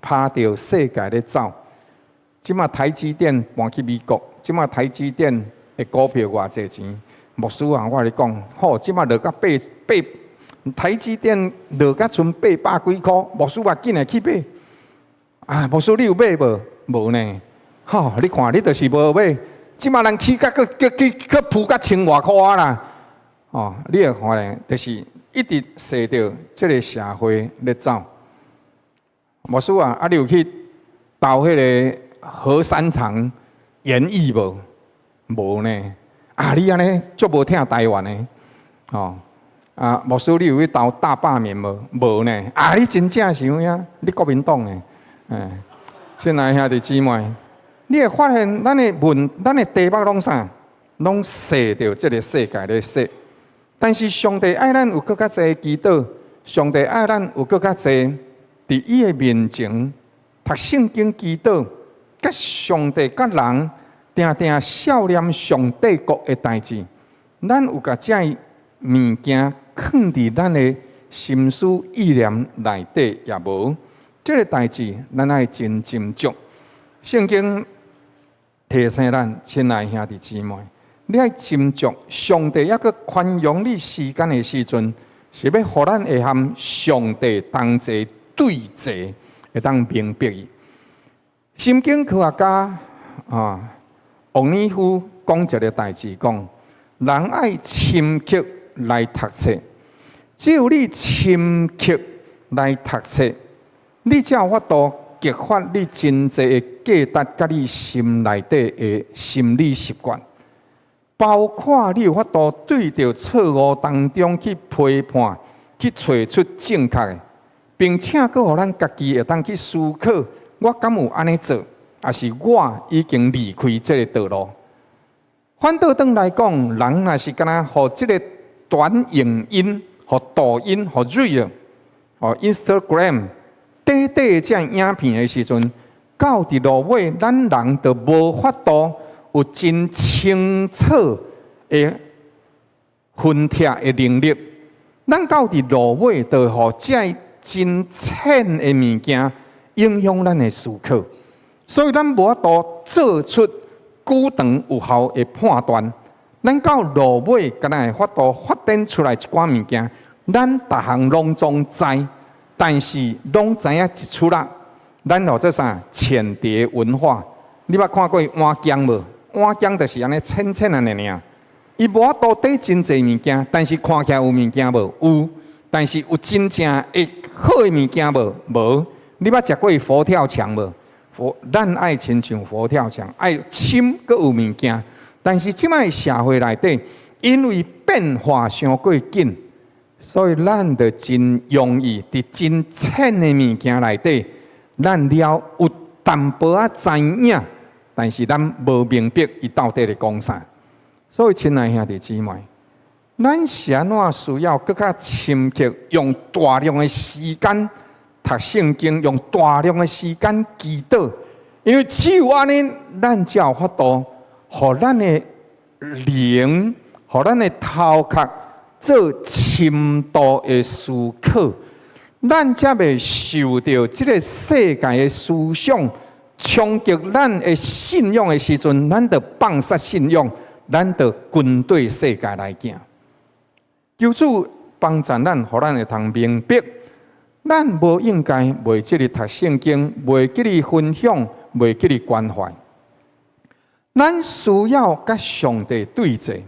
拍著世界咧走。這馬台積電搬去美國，這馬台積電的股票偌濟錢？牧師啊，我共你講，好，這馬落甲八八，台積電落甲賰八百幾箍，牧師啊，緊來去買。啊，牧師你有買無？無呢。吼，你看你就是無買。這馬人起價閣閣去閣浮甲千外箍啊啦！哦，你會看咧，就是一直踅著這个社會咧走。牧師啊，啊你有去投彼个核三廠研議無？無呢。啊，你按呢足無疼台灣的，哦。啊，牧師你有去投大罷免無？無呢。啊，你真正是有影，你國民黨的，哎，親愛兄弟姊妹。你會發現，咱的問，咱的題目攏啥？攏踅著這个世界咧踅。但是上帝愛咱有閣較濟祈禱，上帝愛咱有閣較濟佇伊的面前讀聖經祈禱，佮上帝佮人定定數念上帝國的代誌。咱有共這物件囥佇咱的心思意念內底也無？這个代誌，咱愛真斟酌。聖經提醒咱，親愛兄弟姊妹，你愛斟酌上帝猶閣寬容你時間的時陣，是欲予咱會和上帝同齊對齊，會當明白伊。神經科學家啊，王尼夫講一个代誌，講人愛深刻來讀冊，只有你深刻來讀冊，你才有法度激發你真濟的價值，佮你心內底的心理習慣，包括你有法度對著錯誤當中去批判，去揣出正確的，並且閣予咱家己會當去思考，我敢有按呢做，抑是我已經離開這个道路。反倒轉來講，人若是敢若予這个短影音、予抖音、予 Reel、予 Instagram，短短的這影片的時陣，到佇落尾，咱人就無法度有真清楚的分拆的能力。咱到佇落尾，就予這真淺的物件影響咱的思考，所以咱無法度做出久長有效的判斷。咱到落尾，敢若會法度發展出來一寡物件，咱逐項攏總知，但是攏知影一撮仔。咱號做啥？淺碟文化。你捌看過碗糭無？碗糭就是按呢淺淺按呢爾，伊無法度綴真濟物件，但是看起來有物件無？有，但是有真正會好的物件無？無。你捌食過佛跳牆無？佛，咱愛親像佛跳牆，愛深閣有物件。但是這擺社會內底，因為變化傷過緊，所以咱就真容易佇真淺的物件內底，咱了有淡薄仔知影，但是咱無明白伊到底咧講啥。所以，親愛兄弟姊妹，咱是按怎需要閣較深刻，用大量的時間讀聖經，用大量的時間祈禱，因為只有按呢，咱才有法度，予咱的靈，予咱的頭殼做深度的思考，咱才袂受著這个世界的思想衝擊咱的信仰的時陣，咱就放殺信仰，咱就跟對世界來行。求主幫助咱，予咱會通明白，咱無應該袂記得讀聖經，袂記得分享，袂記得關懷。咱需要佮上帝對齊，予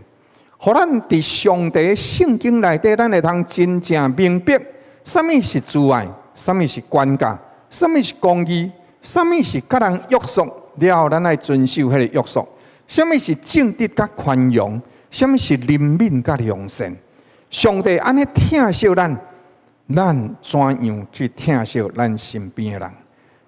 咱佇上帝聖經內底，咱會通真正明白，啥物是慈愛，啥物是管教，啥物是公義，啥物是佮人約束了後，咱愛遵守彼个約束，啥物是正直佮寬容，啥物是憐憫佮良善。上帝按呢疼惜咱，咱怎樣去疼惜咱身邊的人？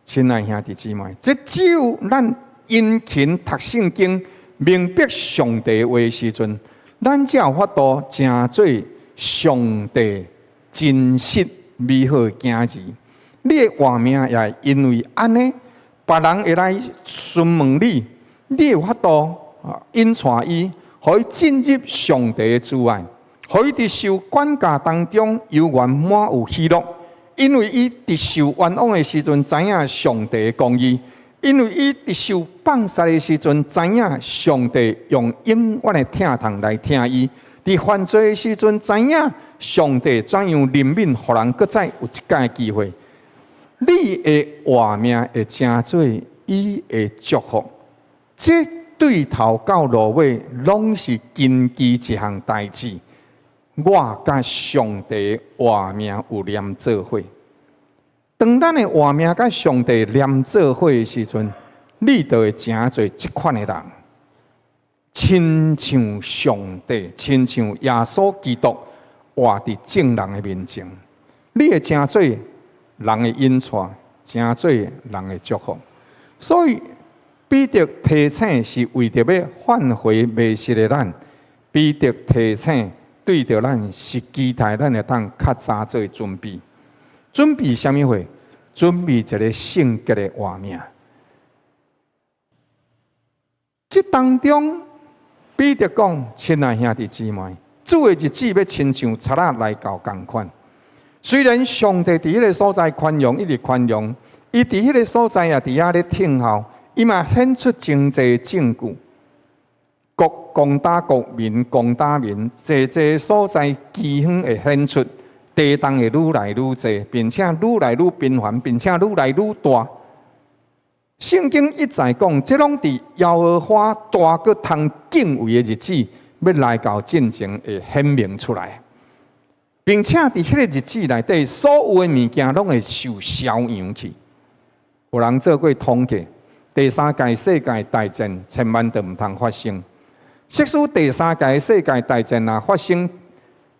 親愛兄弟姊妹，這只有咱殷勤讀聖經，明白上帝話的時陣，咱才有法度成做上帝真實美好的囝兒。你的活命也會因為按呢，別人會來詢問你，你有法度引帶伊，予伊進入上帝的慈愛，予伊佇受管教當中猶原滿有喜樂，因為伊佇受冤枉的時陣，知影上帝的公義；因為伊佇受放殺的時陣，知影上帝用永遠的疼痛來疼伊；佇犯罪的時陣，知影上帝怎樣憐憫，予人閣再有一擺機會。你的活命會成做伊的祝福，這對頭到落尾，攏是根基一項代誌。我佮上帝活命有連做伙。當咱的活命佮上帝連做伙的時陣，你就會成做這款的人，親像上帝，親像耶穌基督活佇眾人的面前，你會成做人的引帶，成做人的祝福。所以彼得提醒是為著欲挽回迷失的咱。彼得提醒對著咱是期待咱會當較早做準備。準備啥物貨？準備一个聖潔的活命。這當中，彼得講：親愛兄弟姊妹，主的日子欲親像賊仔來到仝款。雖然上帝佇彼个所在寬容，一直寬容，伊佇彼个所在也佇遐咧等候，伊嘛顯出真濟證據。國攻打國，民攻打民，濟濟所在饑荒會顯出，地動會愈來愈濟，並且愈來愈頻繁，並且愈來愈大。聖經一再講，這攏佇耶和華大閣通敬畏的日子，欲來到進前會顯明出來，並且佇彼個日子內底，所有的物件攏會受消揚去。有人做過統計，第三屆世界大戰千萬都毋通發生。即使第三屆世界大戰若發生，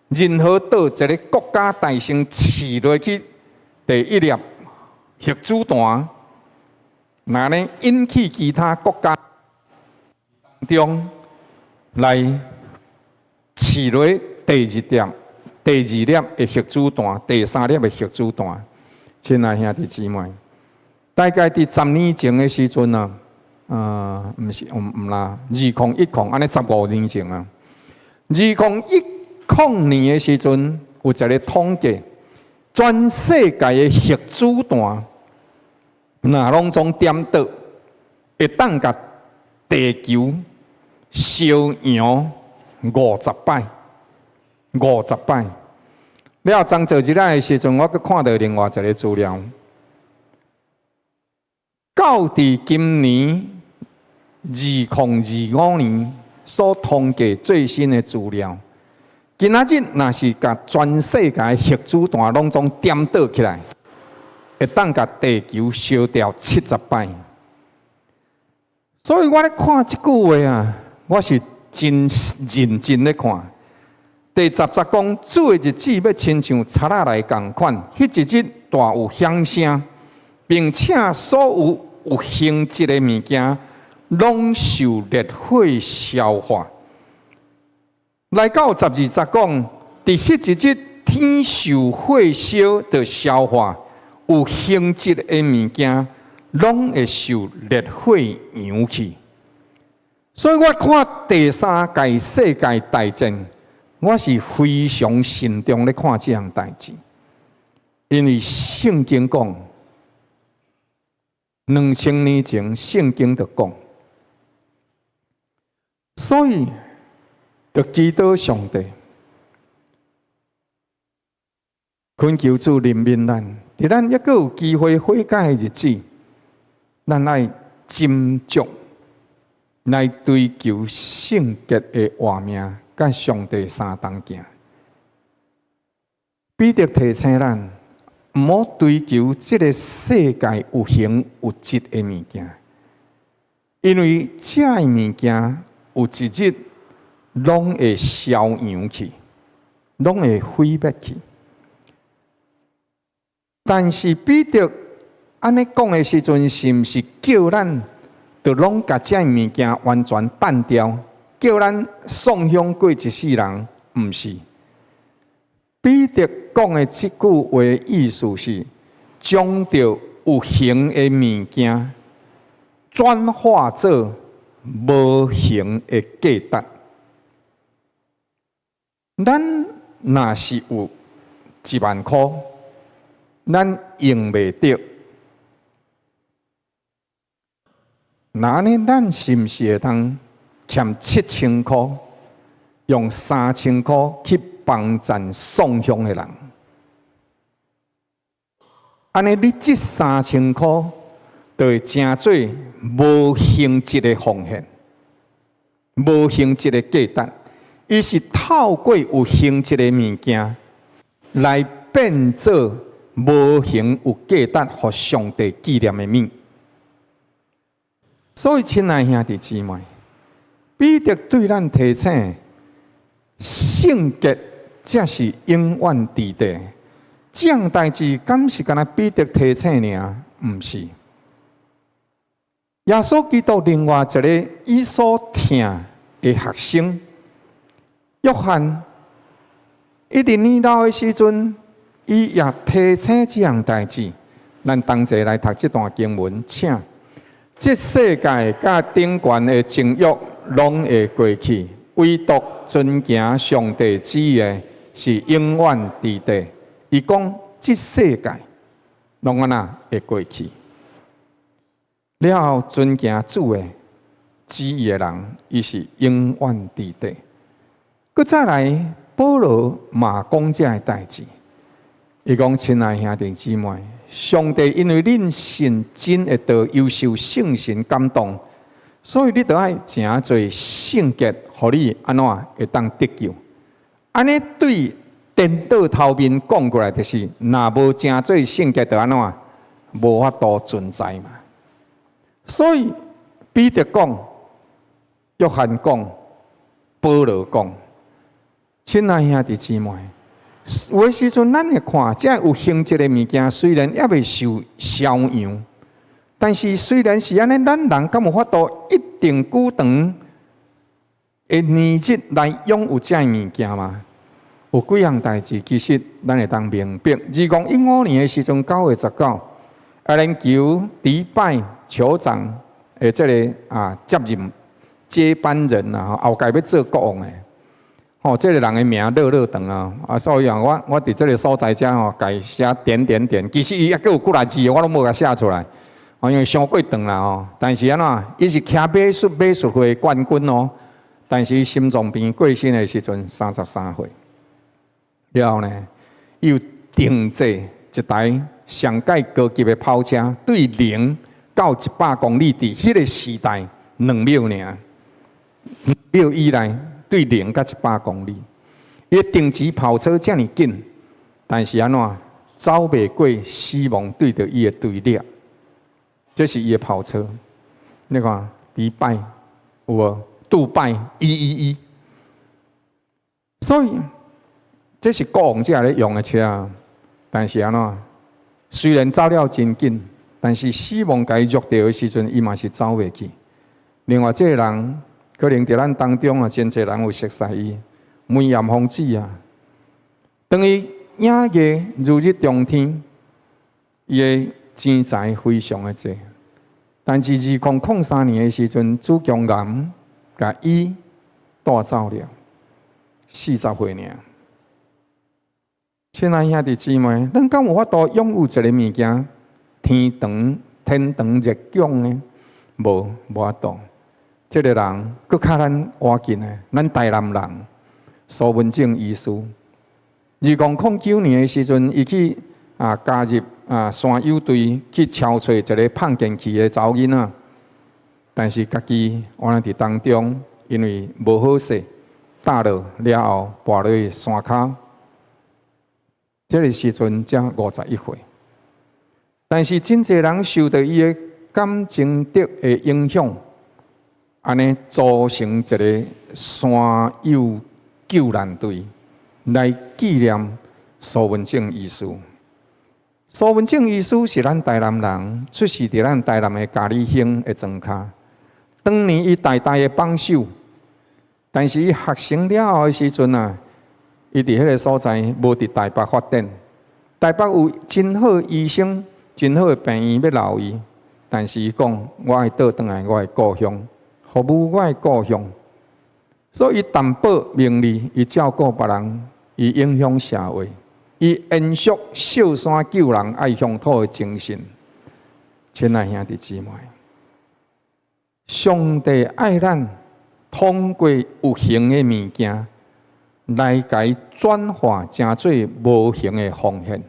任何佗一个國家大聲試落去第一粒核子彈，若呢引起其他國家中來試落第二粒、第二粒的核子彈、第三粒的核子彈，親愛兄弟姊妹，大概佇10年前的時陣啊。毋是，毋毋啦，2010，按呢15年前啊，2010年的時陣，有一个統計，全世界的核子彈，若攏總點著，會當共地球燒揚50擺，五十擺。了昨昨日仔的時陣，我閣看著另外一个資料，到佇今年2025年所統計最新的資料，今仔日若是共全世界核子彈攏總點著起來，會當共地球燒掉70擺。所以我咧看這句話啊，我是真認真咧看。第十節講，主的日子欲親像賊仔來仝款，彼一日大有響聲，並且所有有形質的物件，攏受烈火燒化。來到12節講，佇彼一日天受火燒著燒化，有形質的物件，攏會受烈火揚去。所以我看第三屆世界大戰，我是非常慎重咧看這項代誌，因為聖經講2000年前聖經就講，所以就祈禱上帝，懇求主憐憫咱，佇咱猶閣有機會悔改的日子，咱愛斟酌來追求聖潔的活命，佮上帝相同行。彼得提醒咱，毋好追求這个世界有形有質的物件，因為這个物件有一日攏會消揚去，攏會毀滅去。但是彼得按呢講的時陣，是毋是叫咱就攏共這物件完全擲掉，叫咱喪享過一世人？毋是。彼得講的這句話意思是，將著有形的物件轉化做無形的價值。咱若是有1萬箍，咱用袂著，那按呢，咱是毋是會當欠7000箍，用3000箍去幫贊喪鄉的人？按呢，你這三千箍就會成做無形質的奉獻，無形質的價值。伊是透過有形質的物件來變做無形有價值，予上帝紀念的物。所以，親愛兄弟姊妹，彼得對咱提醒，聖潔才是永遠佇地。這項代誌敢是干焦彼得提醒爾？毋是。耶穌基督另外一个伊所疼的學生約翰，伊佇年老的時陣，伊也提醒這項代誌。咱同齊來讀這段經文，請。這世界佮頂懸的情欲攏會過去，唯獨遵行上帝旨意的，是永遠佇地。伊講，這世界攏按怎會過去？了後遵行主的旨意的人，伊是永遠佇地。閣再來，保羅嘛講這个代誌。伊講：親愛兄弟姊妹，上帝因為恁信真的道，又受聖神感動，所以你著愛成做聖潔，予你按怎會當得救。按呢對顛倒頭面講過來，就是若無成做聖潔，就按怎無法度存在嘛。所以彼得講，約翰講，保羅講，親愛兄弟姊妹，有的時陣咱會看，這有形質的物件，雖然猶未受消揚，但是雖然是按呢，咱人敢有法度一定久長的年日來擁有這物件嗎？有幾項代誌，其實咱會當明白。2015年的時陣，9月19，阿聯酋迪拜酋長的這个接任接班人啊，後蓋欲做國王的。吼，這个人的名落落長啊，所以啊，我佇這个所在遮吼，共伊寫點點點。其實伊猶閣有幾若字，我攏無共寫出來，因為傷過長啦吼。但是按怎，伊是騎馬術會冠軍哦。但是伊心臟病過身的時陣，33歲。了後呢，伊有定製一台上蓋高級的跑車，對0到100公里，佇彼个時代2秒爾，2秒以內對0到100公里。伊定制跑車遮爾緊，但是按怎走袂過死亡對著伊的追掠。這是伊的跑車，你看，迪拜有無？杜拜111，所以這是國王才咧用的車，但是按怎？雖然走了真緊，但是死亡共伊約著的時陣，伊嘛是走袂去。另外，這个人可能佇咱當中啊，真濟人有熟似伊，梅艷芳姊啊。當伊影藝如日中天，伊的錢財非常的濟，但是2003年的時陣，子宮癌共伊帶走了，40歲爾。親愛兄弟姊妹，咱敢有法度擁有一个物件，天長天長日久呢？無，無法度。這个人閣較咱倚近的，咱台南人蘇文正醫師。2009年的時陣，伊去加入山友隊去撨揣一个胖電器的查某囡仔，但是家己原來佇當中，因為無好勢，踏落了後，跋落去山跤。這个時陣才51歲，但是真濟人受著伊的感情德的影響，按呢組成一个山友救難隊來紀念蘇文正醫師。蘇文正醫師是咱台南人，出世佇咱台南的佳里鄉的莊跤。當年伊大大的幫手，但是伊學成了後的時陣啊，伊佇彼个所在無佇台北發展，台北有真好醫生、真好的病院欲留伊，但是伊講我愛倒轉來我的故鄉，服務我的故鄉。所以淡薄名利，伊照顧別人，伊影響社會，伊延續秀山救人愛鄉土的精神。親愛兄弟姊妹，上帝愛咱通過有形的物件，來共伊轉化成做無形的奉獻，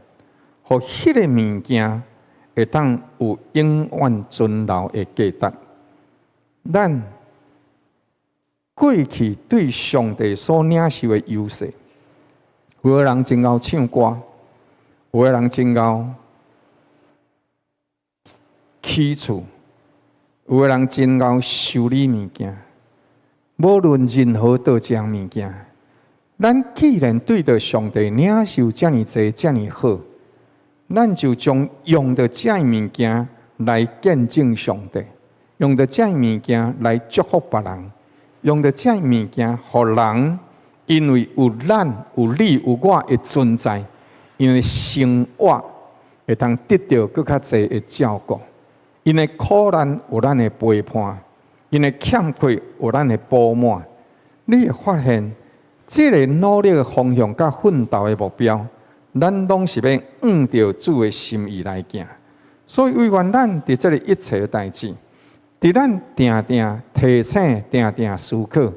予彼个物件會當有永遠存留的價值。咱過去對上帝所領受的優勢，有的人真𠢕唱歌，有的人真𠢕起厝，有的人真𠢕修理物件。無論任何佗一項物件，咱既然對著上帝領受遮爾濟、遮爾好，咱就將用著這物件來見證上帝，用著這物件來祝福別人，用著這物件，予人因為有咱、有你、有我的存在，𪜶的生活會當得著閣較濟的照顧，𪜶的苦難有咱的陪伴， 𪜶的欠缺有咱的補滿。你會發現，這个努力的方向佮奮鬥的目標，咱攏是欲按著主的心意來行。所以，惟願咱佇這个一切的代誌，佇咱定定提醒、定定思考，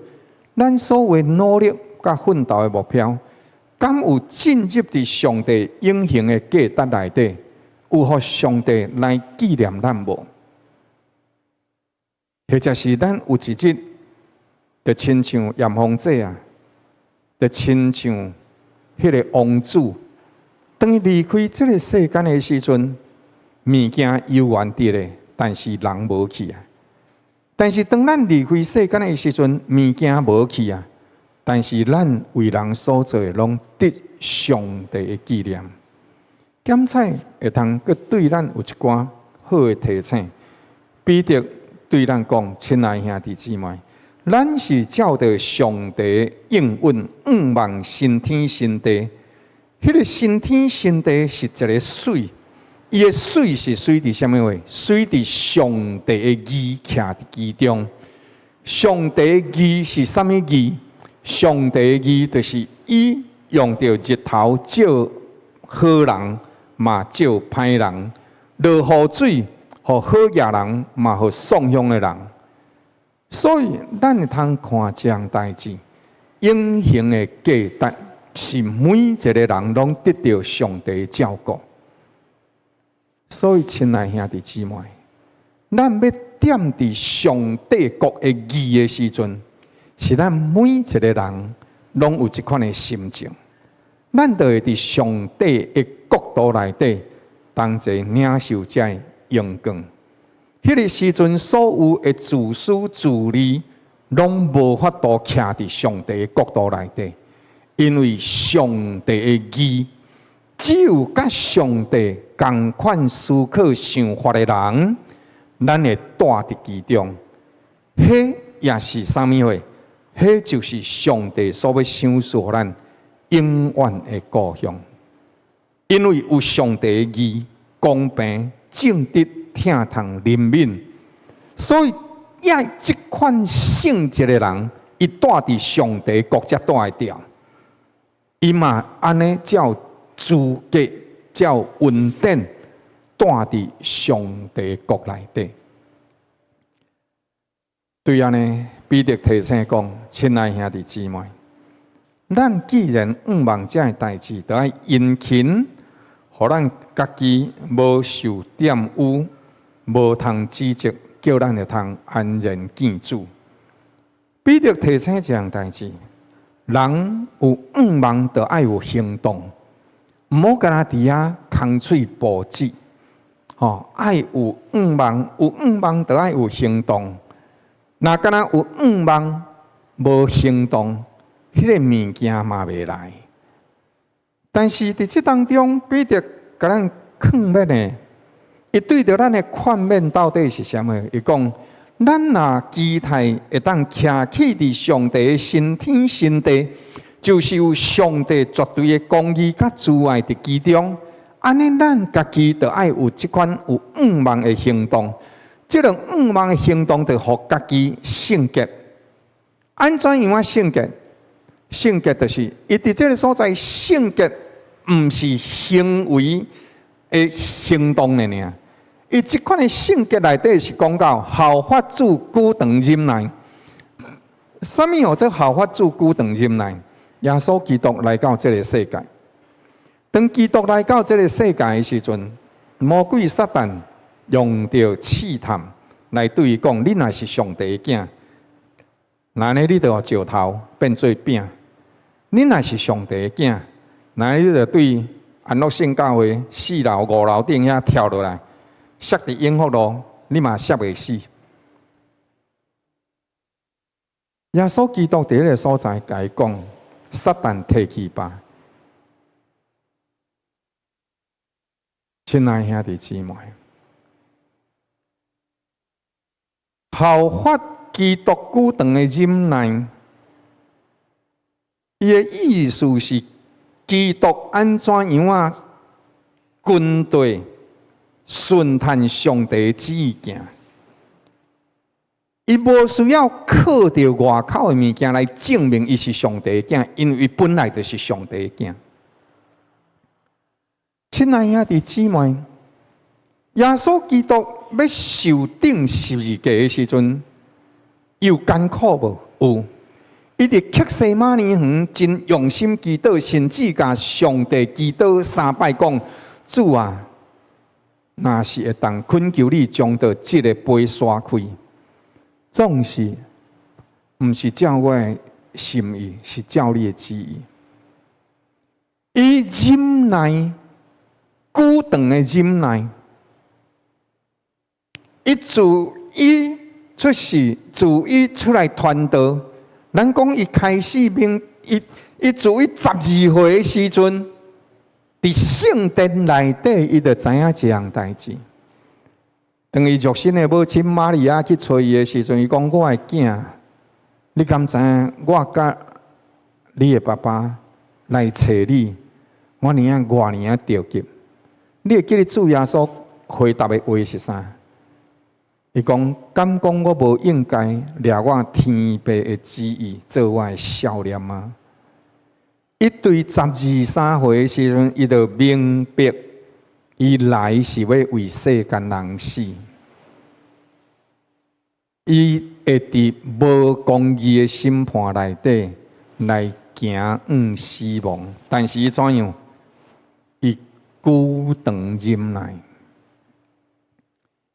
咱所有努力佮奮鬥的目標，敢有進入佇上帝永恆的價值內底，有予上帝來紀念咱無？或者是咱有一日，就親像閻王子啊，就親像彼个王子，當伊離開這个世間的時陣，物件猶原佇咧，但是人無去啊。但是當咱離開世間的時陣，物件無去啊，但是咱為人所做的，攏得上帝的紀念。檢採會通閣對咱有一寡好的提醒。彼得對咱講：親愛兄弟姊妹，咱是照著上帝應允，向望新天新地。彼个新天新地是一个媠，伊的媠是媠佇啥物話？媠佇上帝的義徛佇其中。上帝的義是啥物義？上帝的義就是伊用著日頭照好人，嘛照歹人；落雨水，予好額人，嘛予喪凶的人。所以，咱會通看這項代誌，永恆的價值是每一个人攏得著上帝的照顧。所以，親愛兄弟姊妹，咱欲踮佇上帝國的義的時陣，是咱每一个人攏有這款的心情，咱就會佇上帝的國度內底，同齊領受這个榮光。彼个時陣，所有的自私自利，攏無法度徛佇上帝的國度內底，因為上帝的義，只有佮上帝仝款思考想法的人，咱會蹛佇其中。彼也是啥物貨？彼就是上帝所欲賞賜予咱永遠的故鄉。因為有上帝的義、公平、正直、疼痛、憐憫，所以也這款性質的人，伊蹛佇上帝國才蹛會著。伊嘛按呢才有資格，才有恩典，蹛佇上帝國內底。對按呢，彼得提醒講：親愛兄弟姊妹，咱既然向望這个代誌，就愛殷勤，予咱家己無受玷污，無通指責，叫咱會通安然見主。彼得提醒這項代誌，人有向望，就愛有行動，毋好干焦佇遐空喙哺舌。吼，愛有向望，有向望就愛有行動。若干焦有向望，無行動，彼个物件嘛袂來。但是佇這當中，彼得共咱勸勉的，伊對著咱的勸勉到底是啥物？伊講：咱若期待會當徛起佇上帝的新天新地，就是有上帝絕對的公義佮慈愛佇其中。按呢，咱家己就愛有這款有向望的行動。這个向望的行動，就予家己聖潔。按怎樣仔聖潔？聖潔就是伊佇這个所在聖潔，毋是行為的行動爾爾。伊這款的聖潔內底是講到效法主久長忍耐。啥物號做效法主久長忍耐？耶穌基督來到這个世界，當基督來到這个世界的時陣，魔鬼撒旦用著試探來對伊講：你若是上帝的囝，那呢你就予石頭變做餅。你若是上帝的囝，那你就對安樂聖教會四樓五樓頂遐跳落來，摔佇永福路，你嘛摔袂死。耶穌基督佇彼个所在共伊講：撒旦退去吧。親愛兄弟姊妹，效法基督久長的忍耐，伊的意思是基督按怎樣仔跟綴順趁上帝旨意行。伊無需要靠著外口的物件來證明伊是上帝的囝，因為本來就是上帝的囝。親愛兄弟姊妹，耶穌基督欲受釘十字架的時陣，有艱苦無？有。伊佇客西馬尼園真用心祈禱，甚至共上帝祈禱三擺講：主啊，若是會當懇求你將著這个杯徙開。總是毋是照我的心意，是照你的旨意。伊忍耐，久長的忍耐。伊自伊出世，自伊出來傳道，咱講伊開始明，伊伊自伊12歲的時陣，佇聖殿內底，伊就知影這項代誌。當伊肉身的母親瑪利亞去揣伊的時陣，伊講：我的囝，你敢知影？我佮你的爸爸來揣你，我爾啊偌爾啊著急。你會記得主耶穌回答的話是啥？伊講：敢講我無應該掠我天父的旨意做我的少年嗎？伊對12、13歲的時陣，伊就明白，伊來是欲為世間人死。伊會佇無公義的審判內底來行向死亡，但是伊怎樣？伊久長忍耐，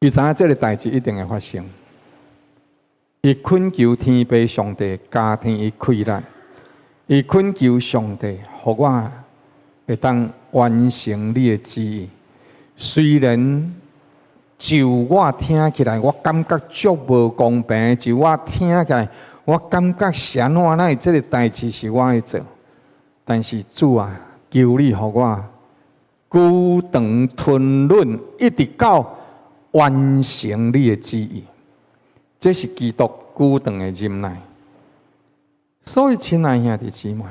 伊知影這个代誌一定會發生。伊懇求天父上帝加添伊氣力，伊懇求上帝，予我會當完成你的旨意。雖然就我聽起來，我感覺足無公平；就我聽起來，我感覺是按怎哪會這个代誌是我愛做？但是主啊，求你予我久長吞忍，一直到完成你的旨意。這是基督久長的忍耐。所以，親愛兄弟姊妹，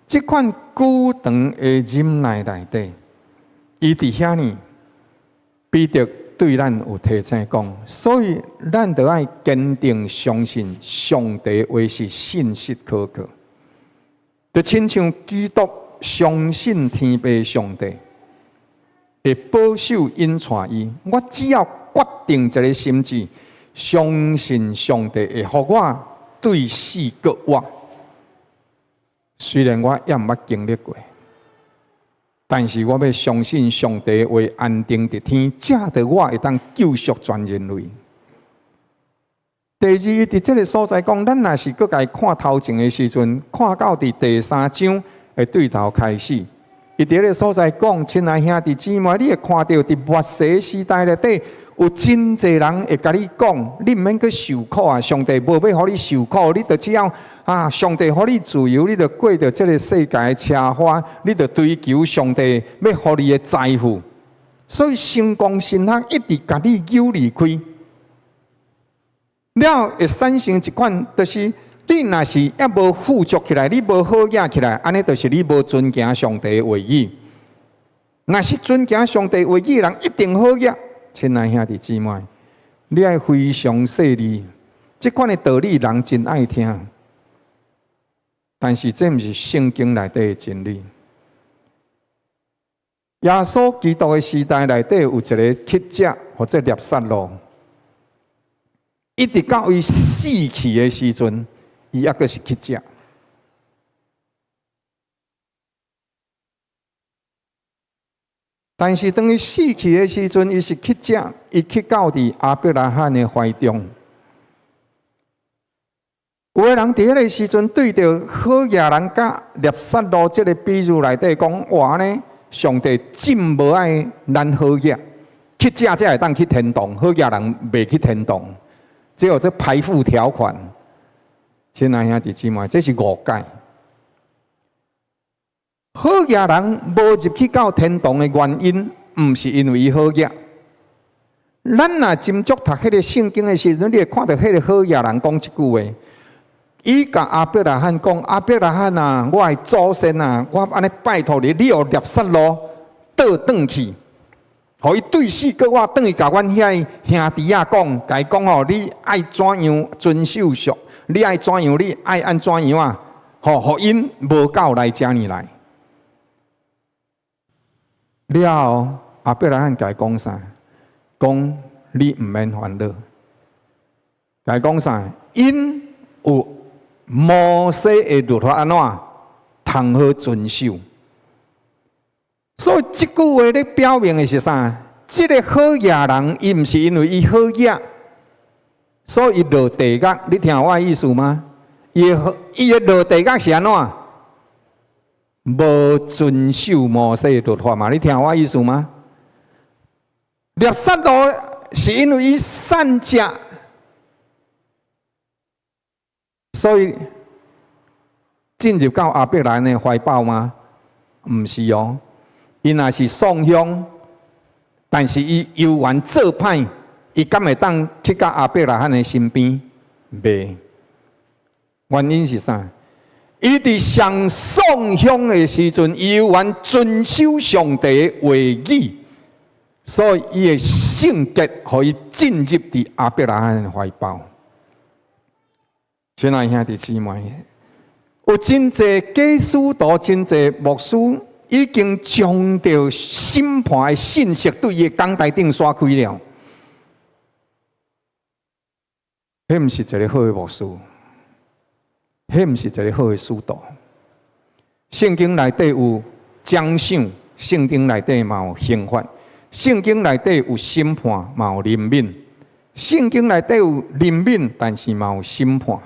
這款久長的忍耐內底，伊佇遐呢，彼得對咱有提醒講，所以咱著愛堅定相信上帝話是信實可靠，就親像基督相信天父上帝會保守引帶伊。我只要決定一个心志，相信上帝會予我對死閣活。雖然我猶毋捌經歷過。但是我欲相信上帝話安定佇天，藉著我會當救贖全人類。第二，佇這个所在講，咱若是閣共伊看頭前的時陣，看到佇第三章的對頭開始，伊佇彼个所在講，親愛兄弟姊妹，你會看著佇末世時代內底，有真濟人會共你講，你毋免去受苦啊！上帝無欲予你受苦，你就只要啊，上帝予你自由，你就過著這个世界的奢華，你就追求上帝欲予你的財富。所以成功神學一直共你扭離開，了會產生一款，就是你若是猶無富足起來，你無好額起來，按呢就是你無遵行上帝的話語。若是遵行上帝話語的人，一定好額。親愛兄弟姊妹，你愛非常細膩，這款的道理人真愛聽，但是這毋是聖經內底的真理。耶穌基督的時代內底有一个乞者號做拿撒路，一直到伊死去的時陣，伊猶閣是乞者。但是當伊死去的時陣，伊是乞者，伊去到佇亞伯拉罕的懷中。有的人佇彼个時陣對著好額人佮拿撒路這个比喻內底講，哇呢，上帝真無愛咱好額，乞者才會當去天堂，好額人袂去天堂。這號做排富條款。親愛兄弟姊妹，這是誤解。好額人無入去到天堂的原因，毋是因為伊好額。咱若斟酌讀彼个聖經的時陣，你會看著彼个好額人講這句話。伊共亞伯拉罕講：亞伯拉罕啊，我的祖先啊，我按呢拜託你，你予拿撒路倒轉去，予伊對死閣活轉去共阮遐兄弟仔講，共伊講吼，你愛怎樣遵守上，你愛怎樣，你愛按怎樣啊？予𪜶無夠來遮爾來。了後，亞伯拉罕共伊講啥？講你毋免煩惱。共伊講啥？𪜶有摩西的律法按怎通好遵守。所以這句話咧表明的是啥？這个好額人，伊毋是因為伊好額，所以伊落地獄。你聽我的意思嗎？伊的落地獄是按怎？無遵守摩西的律法嘛？你聽我意思嗎？拉撒路是因為伊散食，所以進入到亞伯蘭的懷抱嗎？毋是哦。伊若是送香，但是伊猶原做歹，伊敢會當去到亞伯拉罕的身邊？袂。原因是啥？伊佇上送香的時陣，伊猶原遵守上帝的話語，所以伊的聖潔，予伊進入佇亞伯拉罕的懷抱。親愛兄弟姊妹，有真濟假使徒，真濟牧師，已經將著審判的信息對伊的講台頂刷開了。彼毋是一个好的牧師，彼毋是一个好的使徒。聖經內底有獎賞，聖經內底嘛有刑罰，聖經內底有審判，嘛有憐憫。聖經內底有憐憫，但是嘛有審判。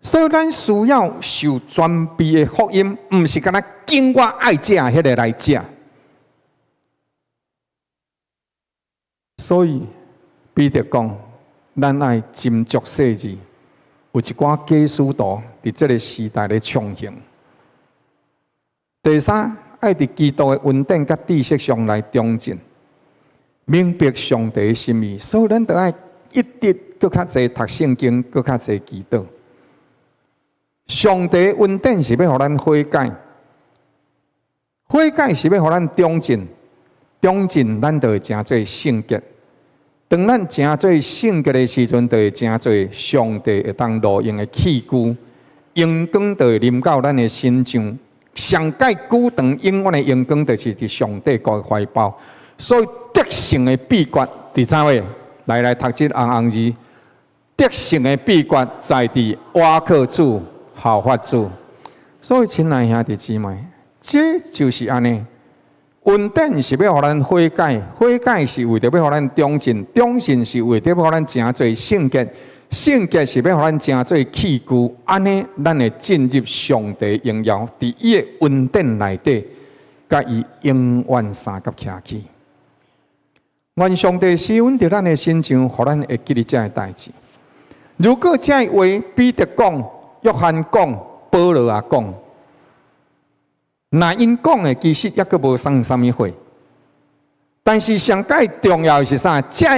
所以咱需要受全備的福音，毋是干焦揀我愛食的彼个來食。所以彼得講，咱愛斟酌細緻，有一寡假使徒佇這个時代咧暢行。第三，愛佇基督的恩典佮知識上來長進，明白上帝的心意。所以咱著愛一直閣較濟讀聖經，閣較濟祈禱。上帝恩典是欲予咱悔改，悔改是欲予咱長進，長進咱就會成做聖潔。當咱成做聖潔的時陣，就會成做上帝會當路用的器具，榮光就會臨到咱的身上。上蓋久長永遠的榮光，就是佇上帝國的懷抱。所以得勝的秘訣佇啥位？來來讀這紅紅字，得勝的秘訣在佇倚靠主。效法主，所以親愛兄弟姊妹，這就是按呢。恩典是欲予咱悔改，悔改是為著欲予咱長進，長進是為著欲予咱成做聖潔，聖潔是欲予咱成做器具。按呢，咱會進入上帝榮耀，佇伊的恩典內底，佮伊永遠相佮徛起。願上帝施恩佇咱的身上，予咱會記得這个代誌。如果這个話彼得講，約翰講，保羅也講，若𪜶講的其實猶閣無生啥物貨。但是上蓋重要的是啥？這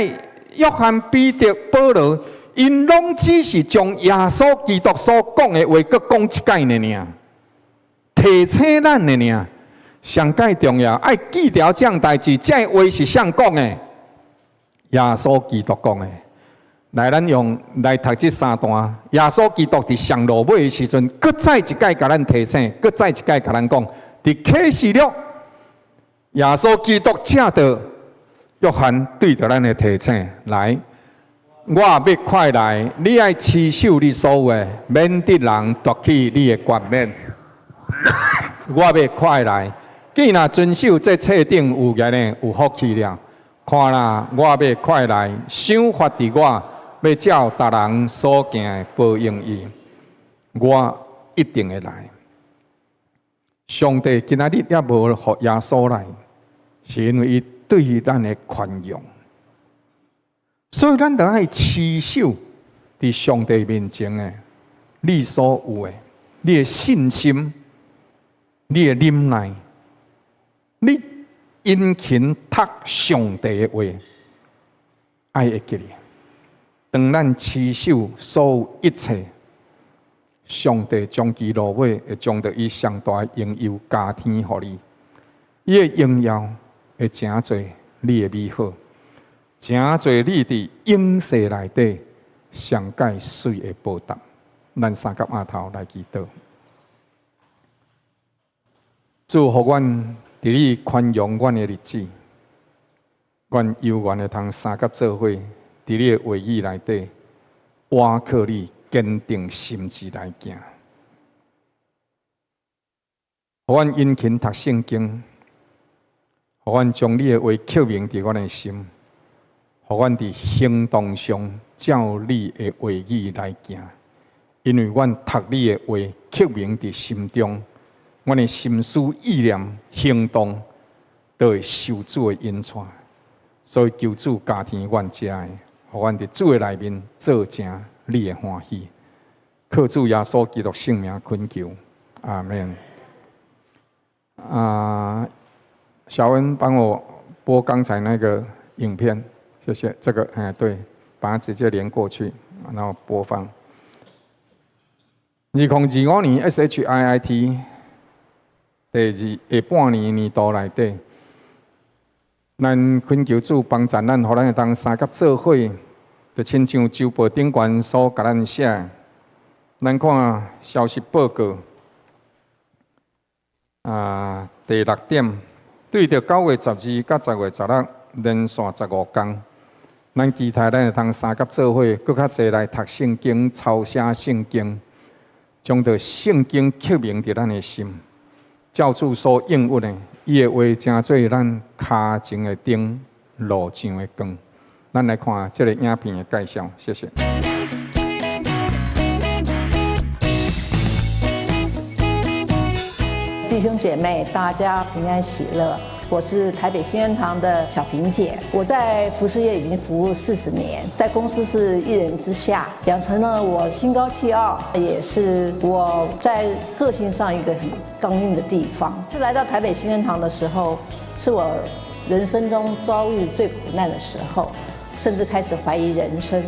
約翰、彼得、保羅，𪜶攏只是將耶穌基督所講的話，閣講一擺爾爾，提醒咱爾爾。上蓋重要，愛記牢這項代誌，這話是誰講的？耶穌基督講的。來，咱用來讀這三段。耶穌基督佇上落尾的時陣，閣再一擺共咱提醒，閣再一擺共咱講，佇啟示錄，耶穌基督藉著約翰對著咱的提醒，來，我欲快來，你愛持守你所有的，免得人奪去你的冠冕。我欲快來，既若遵守這冊頂預言的，有福氣了。看啦，我欲快來，賞罰佇我。欲照逐人所行的報應伊，我一定會來。上帝今仔日猶無予耶穌來，是因為伊對咱的寬容，所以咱著愛持守佇上帝面前的你所有的，你的信心，你的忍耐，你殷勤讀上帝的話，愛會記得。當咱持守所有一切，上帝終其落尾會將著伊上大的榮耀加添予你，伊的榮耀會成做你的美好，誠濟你佇永世內底上蓋媠的報答。咱三佮阿頭來祈禱，主予阮佇你寬容阮的日子，阮有緣會通三佮做伙，佇你的話語內底，倚靠你堅定心志來行。予阮殷勤讀聖經，予阮將你的話刻銘佇阮的心，予阮佇行動上照你的話語來行。因為阮讀你的話刻銘佇心中，阮的心思意念行動都會受主的引帶。所以求主加添阮遮的，予阮佇主的內面做成你的歡喜。靠主耶穌基督聖名懇求，阿們。啊，小恩幫我播剛才那個影片，謝謝。這個，哎，對，把它直接連過去，然後播放。2025年 SHIIT 第二下半年年度內底，咱懇求主幫助咱，予咱會當三佮做伙，就親像週報頂懸所共咱寫。咱看消息報告，啊，第六點，對著9月12佮10月16連續15工，咱期待咱會通三佮做伙，閣較濟來讀聖經、抄寫聖經。將著聖經刻銘佇咱的心，照主所應允的，伊的話成做咱跤前的燈，路上的光。咱來看這個影片的介紹，謝謝。弟兄姐妹，大家平安喜樂。我是台北新恩堂的小平姐，我在服飾業已經服務40年，在公司是一人之下，養成了我心高氣傲，也是我在個性上一個很剛硬的地方。是來到台北新恩堂的時候，是我人生中遭遇最苦難的時候，甚至開始懷疑人生。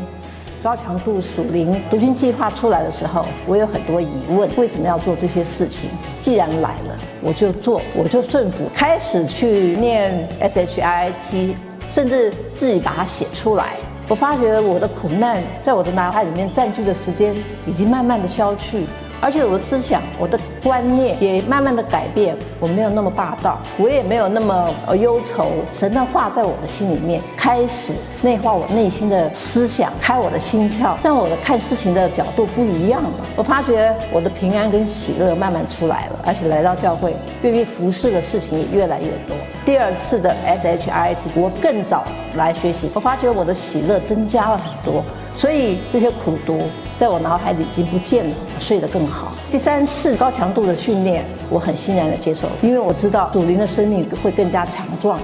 高強度屬靈讀經計劃出來的時候，我有很多疑問：為什麼要做這些事情？既然來了，我就做，我就順服，開始去念 SHIT，甚至自己把它寫出來。我發覺我的苦難在我的腦海裡面佔據的時間已經慢慢的消去，而且我的思想、我的觀念也慢慢的改變。我沒有那麼霸道，我也沒有那麼憂愁。神的話在我的心裡面開始內化我內心的思想，開我的心竅，讓我的看事情的角度不一樣了。我發覺我的平安跟喜樂慢慢出來了，而且來到教會，願意服侍的事情也越來越多。第二次的 SHIT，我更早來學習，我發覺我的喜樂增加了很多，所以這些苦毒在我腦海裡已經不見了，睡得更好。第三次高強度的訓練，我很欣然的接受，因為我知道屬靈的生命會更加強壯。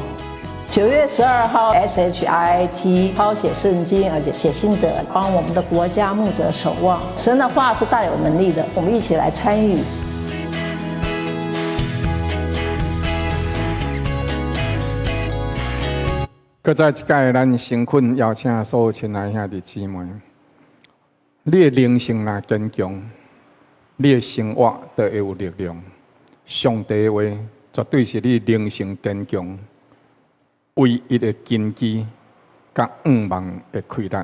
9月12號，SHIT 抄寫聖經，而且寫心得，幫我們的國家牧者守望。神的話是大有能力的，我們一起來參與。閣再一擺，咱誠懇邀請所有親愛兄弟姊妹，你的靈性若堅強，你的生活就會有力量。上帝的話絕對是你靈性堅強唯一的根基，佮向望的氣力。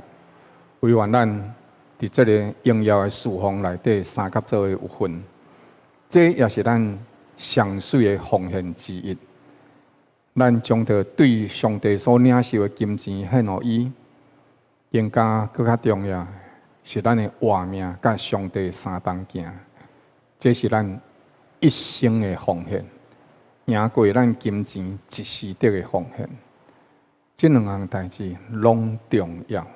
唯願咱佇這个榮耀的侍奉內底三佮做伙有份，這也是咱上媠的奉獻之一。咱將著對上帝所領受的金錢獻予伊，更加閣較重要是咱的活命佮上帝相同行，這是咱一生的奉獻，贏過咱金錢一時得的奉獻。這兩項代誌攏重要。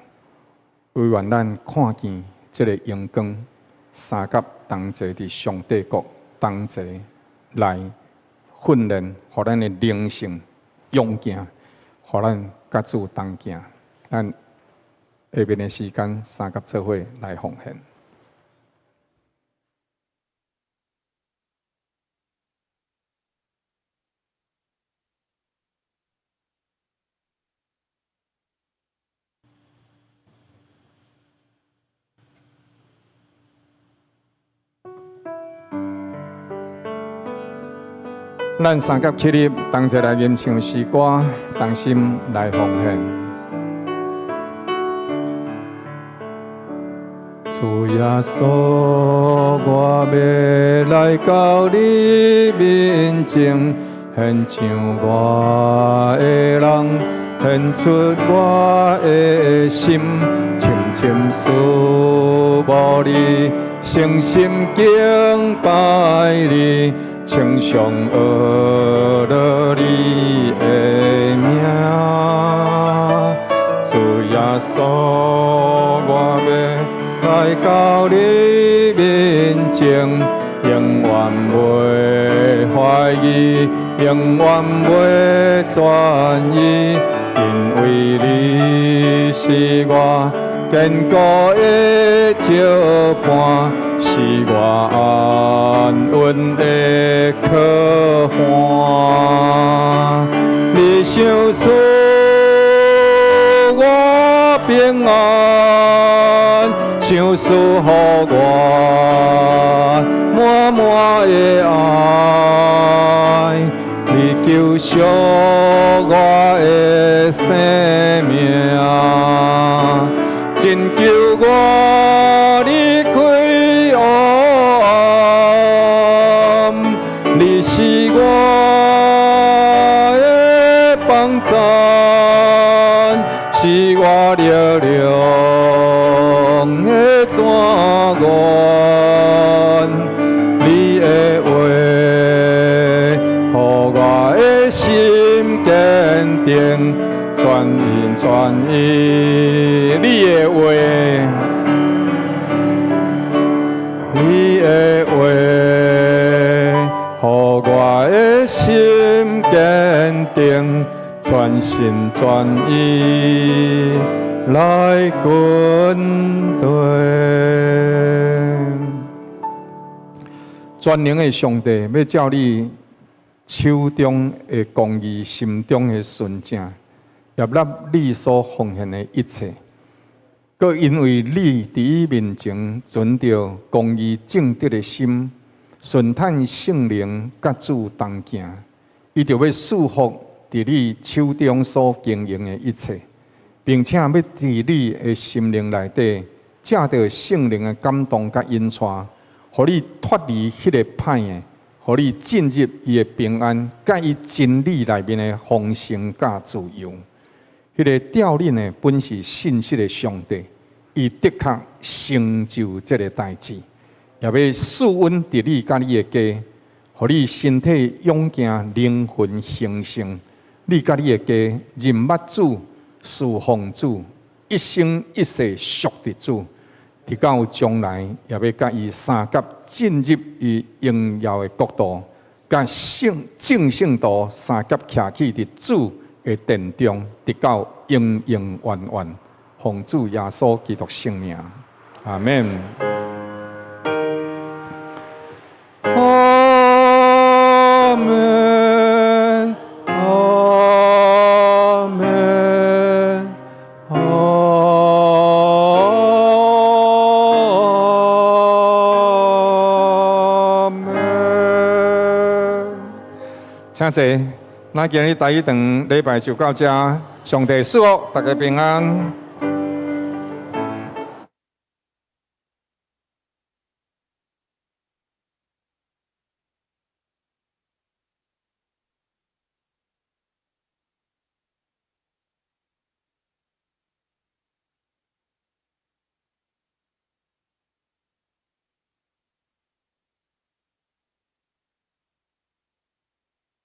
唯願咱看見這个榮光，三佮同齊佇上帝國同齊來訓練，予咱的靈性勇健，予咱佮主同行。咱下面的時間，三佮做伙來奉獻。咱三佮起立，同齊來吟唱詩歌，同心來奉獻。主耶穌，我欲來到你面前，獻上我的人，獻出我的心，深深思慕你，誠心敬拜你。稱頌阿樂你的名，主耶穌，我欲來到你面前，永遠袂懷疑，永遠袂轉移，因為你是我堅固的石磐。是我安穩的靠岸，你賞賜我平安，賞賜予我滿滿的愛，你救贖我的生命，拯救我離開黑暗，你是我的幫贊，是我力量的泉源。你的話，予我的心堅定，全心全意。你的話。你的話，予我的心堅定，全心全意來跟隨。全能的上帝欲照你手中的公義、心中的純正，悅納你所奉獻的一切。閣因為你佇伊面前存著公義正直的心，順趁聖靈佮主同行，伊就欲賜福佇你手中所經營的一切，並且欲佇你的心靈內底，藉著聖靈的感動佮引帶，予你脫離彼个歹的，予你進入伊的平安，佮伊真理內面的豐盛佮自由。彼个召恁的本是信實的上帝，伊的確成就這个代誌，也欲賜恩佇你佮你的家，予你身體勇健，靈魂興盛。你佮你的家認捌主，侍奉主，一生一世屬佇主，直到將來也欲佮伊相佮進入伊榮耀的國度，佮聖眾聖徒相佮徛起佇主的殿中，直到永永遠遠，奉主耶穌基督聖名，阿們。阿們，阿們，阿們。請坐。那今日第一堂禮拜就到這，上帝賜福，大家平安。